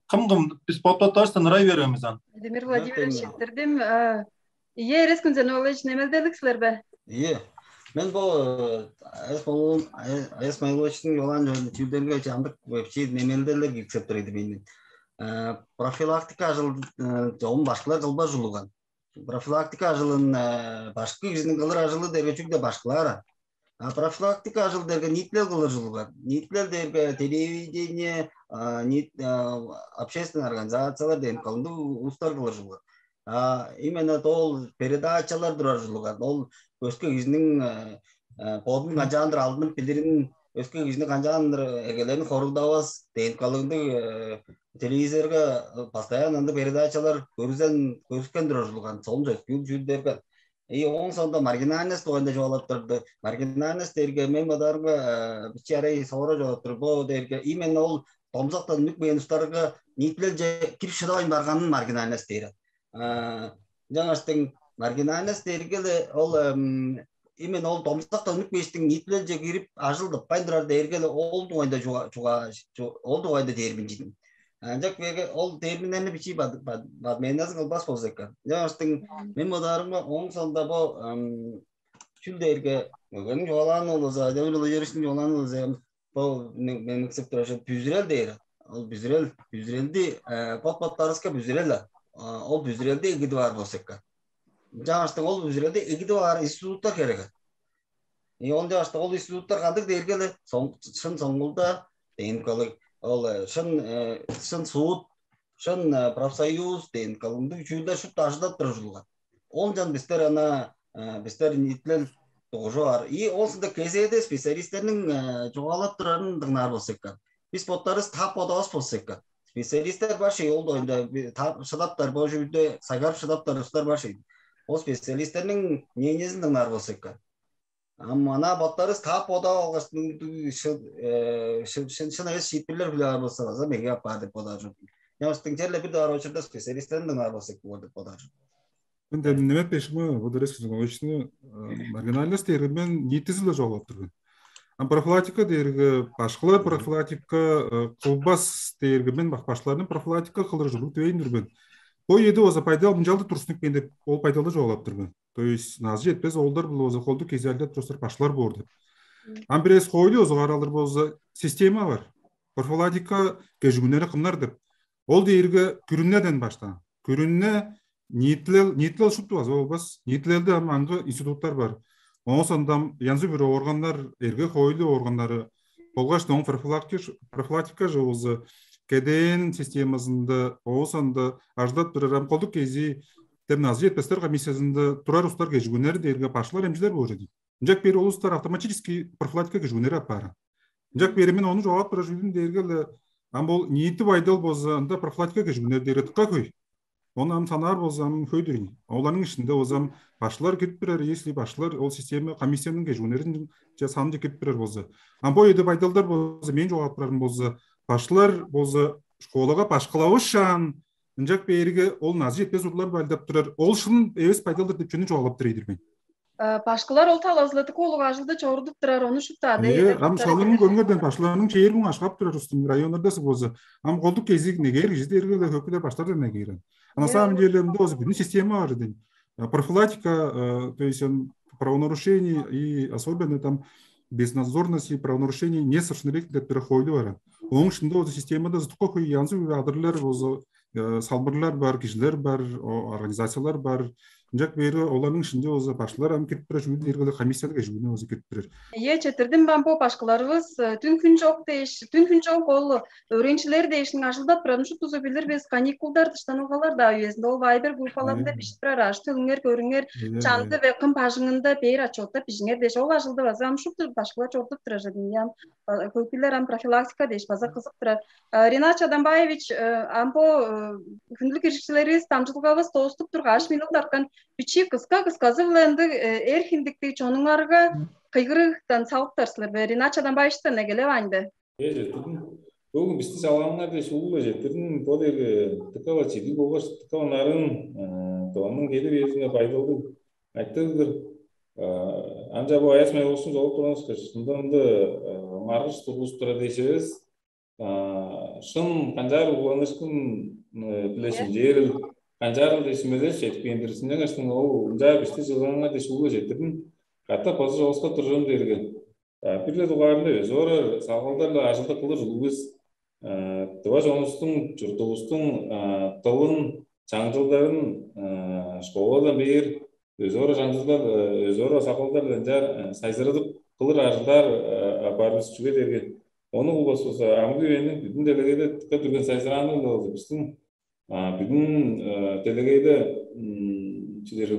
кым кым бис боттоттарыстан ырай беремиз ан. Владимир Владимирович четтирдим. Ие эрес күнзен олеч немелделик силер бе? Ие. Мен бо Аяс Майыловичтиң чугаалаан чүүлдеринге чамдык вообще немелделер киргизип тур эди мени. Профилактика ажыл чогум башкылар кылбас улуган. Профилактика ажылын башкы кижиниң кылыр ажылы дээрге чүгле башкылаар. А профилактика ажыл дээрге ниитилел кылыр улуган. Ниитилел дээрге телевидение, общественный организациялар дээн кылымдыг улустар кылыр улуган. А именно ол передачалар турар улуган. Ол өске кижиниң бодун канчаандыр алдынып билирин, өске кижини канчаандыр эгелерин хоругдавас дээн кылымдыг телевизорга постоянно ындыг передачалар көрүзен көрүскен турар улуган. Солун сөскүүл чүүл берген. И оң соонда маргинальность дугайында чугаалап турду. Маргинальность дээрге мен бодаарымга бичи арай соора чугаалап тур. Бо дээрге именно ол домзактан үнүп кээн устарга ниитилелче кирип шыдавайн барганын маргинальность дээр. Жаңаштың маргинальность дээрге ол именно ол домзактан үнүп кээштиң ниитилелче кирип ажыл тыппайн турар дээрге ол дугайында чуга чуга ол дугайында дээрбин чидим. Ынчак берге ол терминдерни бичии подменазы кылбас болза экен. Жаңаштың мен бодаарымга оң соонда бо чүл дээрге мөгениң чугаалааны болза, Демир улу Еришниң чугаалааны болза, бо мен мексеп турар бүзүрел дээр. Ол бүзүрел, бүзүрелди бот-боттарыска бүзүрел. Ол бүзүрелди эгидип аар болза экен. Жаңаштың ол бүзүрелди эгидип аар институттар керек. И ол жаңаштың ол институттар кандыг дээрге эле шын соңгулда дээн кылыг ол шын шын суут, шын профсоюз дээн кылымдыг чүүлдер шупту ажылдап турар ужурлуган. Ол жан бистер ана бистер ниитилел дугужу бар. И ол сында кезээде специалисттерниң чугаалап турарын дыңнаар болза экен. Бис боттарывыс таап бодавас болза экен. Специалисттер бар шей ол доюнда шыдаптар бо чүүлдө сайгарып шыдаптар устар бар шей. Ол специалисттерниң мнениезин дыңнаар болза экен. Ам ана боттарывыс таап бодап алгаш шын эвес шиитпирлер биле аар болса база меге апаар деп бодаар чордум. Ынчангаш черле бир даар очурда специалисттерин дыңнаар болза эки болур деп бодаар чордум. Мен демнемеп бешиме вот резко Зиновични маргинальность дээрге мен ниитизи-ле чогулап турган. Ам профилактика дээрге башкылар профилактика кылбас дээрге мен башкыларны профилактика кылыр ужурлуг дивейн турбун. Бо эди болза пайдал мынчалды турсунуп кээн деп ол пайдалда чогулап турбун. То есть назы жетпес оолдар бул болза колдук кезиалда турсар башкылар боор деп. Ам бирээс хоойлу озугаар алыр болза система бар. Профилактика кежигүннери кымнар деп. Ол дээрге күрүннеден баштаан. Күрүнне ниитилел ниитилел шупту база болбас. Ниитилелде ам аңгы институттар бар. Оон сондам янзы-бүрү органнар, эрге хоойлу органнары болгаш оң профилактика же болза кеден системасында оон соонда ажылдап турар ам колдук кези деп назы жетпестер комиссиясында турар устар кежигүннери дээрге башкылар эмчилер боор эди. Ынчак бери улустар автоматически профилактика кежигүннери аппаары. Ынчак бери мен ону жоогап турар чүвүм дээрге эле ам бул ниити байдал болза ында профилактика кежигүннери дээрге тыкка хөй. Ону ам санаар болзам хөй дирин. Оларның ишинде болзам башкылар кирип турар, если башкылар ол система комиссиянын кежигүннерин же санынча кирип турар болза. Ам бо эде байдалдар болза мен жоогап турарым болза башкылар болза школага башкылавышаан ынчак бээрге ол назы жетпес урлар байдап турар. Ол шын эвес байдалдыр деп чүнү жоогап тур ийдир мен. Башкылар ол талазылыдык улуг ажылды чорудуп турар, ону шупту ада Э, эдер ам салымын көрүңөрдөн башларының чээр күн ашкап турар устун районнарда болза. Ам колдук кезиг негер кижи дээрге хөкүлер баштардан негер. А на самом деле мында болза бүтүн система бар дейм. Профилактика, то есть правонарушений и особенно там безнадзорности правонарушений несовершеннолетних деп тура хойлу бар. Оның ішінде ол системада тукка хой янзы адырлар болза салбырлар бар, кижилер бар, организациялар бар. Ынчак бери оларның ишинде болза башкылар ам кирип тура чүгүн эргеле комиссияны кежигүнү болза кирип турар. Ие четирдин бамбо башкыларыбыз түн күн жок дээш, түн күн жок ол өөренчилер дээшниң ажылдап турарын шуптузу билир биз. Каникулдар дыштанылгалар да үезинде ол вайбер группаларында бишип турар аш төгүңер көрүңер чанды бе кым бажыңында бээр отчеттап бижиңер дээш ол ажылды база ам шупту башкылар чорудуп турар эдим. Көпүлер ам профилактика дээш база кызык турар. Ринат Чадамбаевич, ам бо хүндүлүг киржикчилеривис дамчылгавыс дооступ тургаш минут арткан бичии кыска кысказы-биле ындыг эр хиндиктиг чонуңарга кыйгырыктан салыптар силер бе? Ринат Чадамбаевичтен эгелеп аайында. Эже бүгүн бүгүн бисти чалааныңар дээш улуу эжетирин бо деги тыкава чидиг болгаш тыкава нарын дыланның кели бээринге байдалдыг айтыгдыр. Анча бо аяс май болсун жолуп турган ышкаш ында ынды маргыш тургузуп турар дээш эвес. Шын канчаар улгуланыышкын биле шимчээрил канчаарыл дээш сүмелеш четип кээндир. Синден каштың ол ынчаар бисти жылгаңар дээш улуу четирдим. Катап база чогуска туржам дээрге, бир-ле дугаарында өзү бара салгалдар-ла ажылдап кылыр улус, дыва чонувустуң, чуртувустуң дылын, чаңчылдарын школадан бээр өзү бара чаңчылдар, өзү бара салгалдар ынчаар сайзырадып кылыр ажылдар апаар бис. Чүге дээрге ону кылбас болза, амгы үениң бүдүн делегейде тыка дүрген сайзырааны-ла болза, бистиң бүдүн делегейде чүдер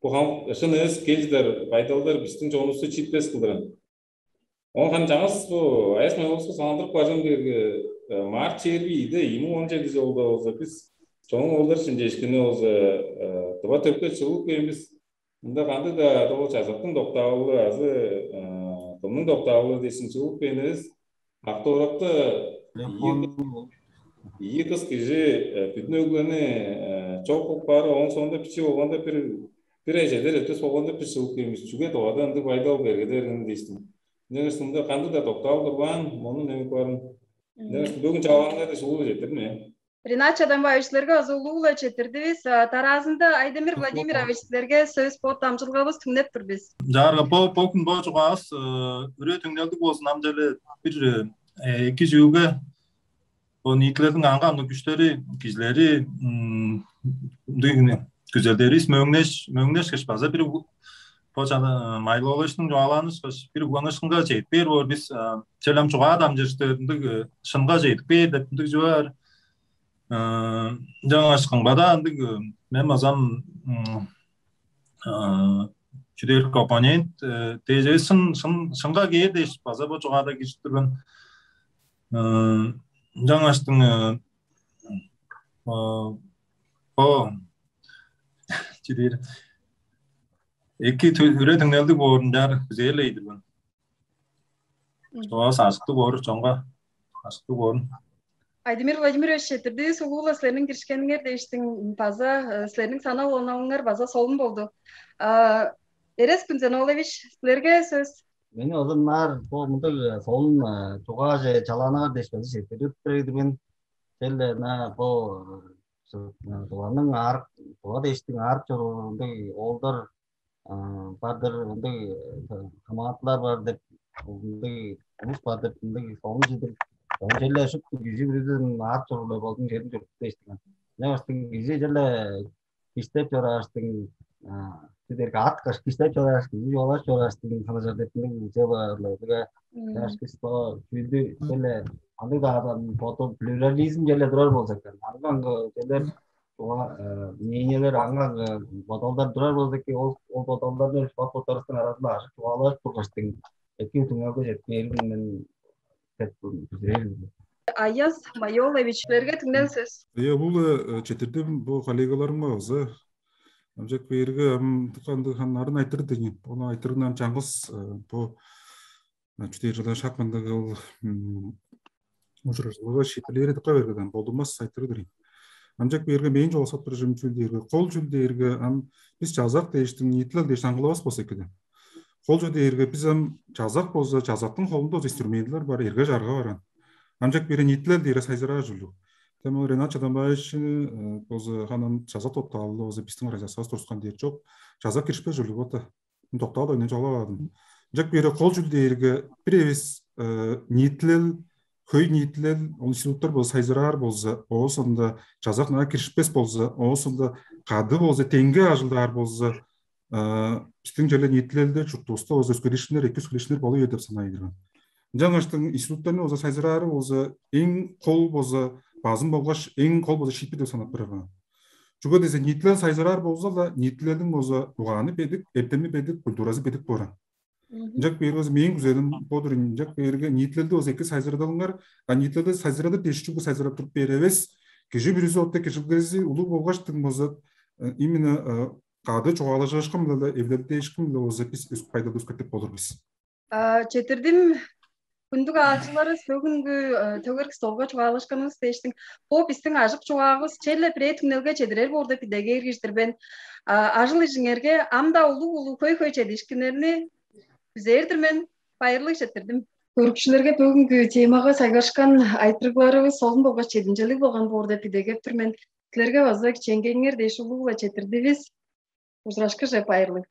бу хам шын эвес кел чыдар байдалдар бистиң чонувусту чиитпес кылдыран. Оон хам чаңгыс бу аяс мойлувуска саандырып бажам дээрге, март чээрби ийде ийи муң он чеди чылда болза, бис чонуң оолдар шимчээшкини болза, дыва төпке чыглып кээн бис. Мында кандыг-даа ол чазактың доктаалы азы кымның доктаалы дээшин чыглып кээн эвес. Автоурокта ийи кыс кижи бүдүн өглени чок кылып баары, ооң соонда бичии болганда бир бир эжедер эптес болганда бир чыглып кээн бис. Чүге довада ындыг байдал бергеде берген дээштим. Ынчангаш мында кандыг-даа доктаал турбаан, мону немик баарын. Ынчангаш бөгүн чалаанга дээш улуу четирдим. Ринат Чадамбаевич, силерге азы улуу-ла четирдивис. Тараазында Айдемир Владимирович, силерге сөс, бот дамчылгавыс түңнеп тур бис. Жаарга бо бокун бо чугаавыс үрээ түңнелдиг болзун, ам деле бир эки чүүге бо ниитилелдиң аңгы-аңгы күштери, кижилери, ындыг күзелдерис мөңнеш мөңнешкеш база бир бо чаны майлоолаштың чугаалаанышкаш бир угланыышкынга чедип бээр боор бис. Чел ам чугаа дамчыштыр ындыг шынга чедип бээр деп ындыг чүве бар. Жаңаш кымгада ындыг мен базам чүдээр компонент дээже шын шын шынга кээр дээш база бо чугаада киржип турган. Жаңаштың бо чүдээр эки үре түңнелдиг боорунчаар күзээлейдирбин. Чоос ажыктыг боор, чонга ажыктыг боорун. Айдемир Владимирович, четирдивис улуу-ла силерниң киришкениңер дээштиң база силерниң санал оналыңар база солун болду. Эрес Күнзенович, силерге сөс. Мени озун маар бо мындыг солун чугааже чалааныңар дээш база четирип берди мен. Черле на бо туванның аарык туга дээштиң аарып чоруур ындыг оолдар бар-дыр, ындыг хамаатылар бар деп, ындыг улус бар деп, ындыг солун чедир. Оон черле шупту кижи бүрүзүн аарып чоруурлар болдуң черин чуруп дээштиң. Ынчангаш кижи черле киштеп чорааштың, чүдерге аткаш киштеп чорааштың, чугаалаш чорааштың ханажар деп ындыг чыылаарлыга. Чаашкыс бо чүүлдү черле андыг-даадан боду плюрализм черле турар болза экен. Аңгы-аңгы черлер мнениелер аңгы-аңгы бодалдар турар болза экен, ол ол бодалдарны бат боттарыстың аразында ажык чугаалашып тургаштың эки түңөлгө жеткээрин мен деп бүзүрээр. Аяс Майолович, силерге түңнел сөс. Я бул четирдим бу коллегаларымга база амчак бериги ам андыг хан нарын айтыр деген. Ону айтырыгын ам чаңгыс бу чүдээр жыла шак мындыг ол ужуражылыгы шиитпирлери дыка берген болдунмас айтыры дырын. Амчак берге мээң жолсап туржум чүл дээрге, кол чүл дээрге ам бис жазак дээштиң ниитилел дээш аңгылавас болса экеде. Кол чүл дээрге бис ам жазак болза, жазактың холунда инструментилер бар, эрге жарга баран. Амчак бере ниитилел дээре сайзыраа ужурлуг. Тем ол Ренат Чадамбаевичини болза ханам жазак топтаалды болза бистиң организацияга турускан дээр жок. Жазак киришпес ужурлуг бота. Доктаал ойнун чогулавадым. Жак бире кол чүл дээрге бир эвес ниитилел, хөй ниитилел, ол институттар болза сайзыраар болза, оосунда жазак наа киришпес болза, оосунда кады болза, теңге ажылдаар болза, бистиң черле ниитилелде чуртувуста болза өскелишинер, эки өскелишинер болуп деп санай берген. Ынчангаштың институттарны болза сайзыраары болза эң кол болза базым болгаш эң кол болза шиитпи деп санап барган. Чүге десе ниитилел сайзыраар болза-ла, ниитилелдиң болза угааны бедик, эртеми бедик, культуразы бедик бооран. Ынчак бээрге мээң күзелим бодур, ынчак бээрге ниитилелди болза эки сайзырадылыңар, а ниитилелди сайзырадыр дээш чүгү сайзырап туруп бээр эвес. Кижи бүрүзү отта киржилгези улуу болгаш дың болза именно кады чугаалажыышкын биле эвлелдээшкин биле болза бис өсүп пайдалды өскөртүп болур бис. Четирдим күндүг аалчыларывыс бөгүнгү төгерик столга чугаалашканывыс дээштиң. Бо биздиң ажык чугаавыс черле бирээ түңнелге чедирер боор деп идеге киргиштир мен. Ажыл ижиңерге ам-даа улуг улуг хөй хөй чедиишкиннерни күзээр-дир мен. Байырлыг четирдим. Көрүкчүлерге бөгүнгү темага сайгарышкан айтырыгларывыс солун болгаш чединчелиг болган боор деп идегеп тур мен. Силерге база кичээнгейиңер дээш улуу-ла четирдивис. Ужурашкыже байырлыг.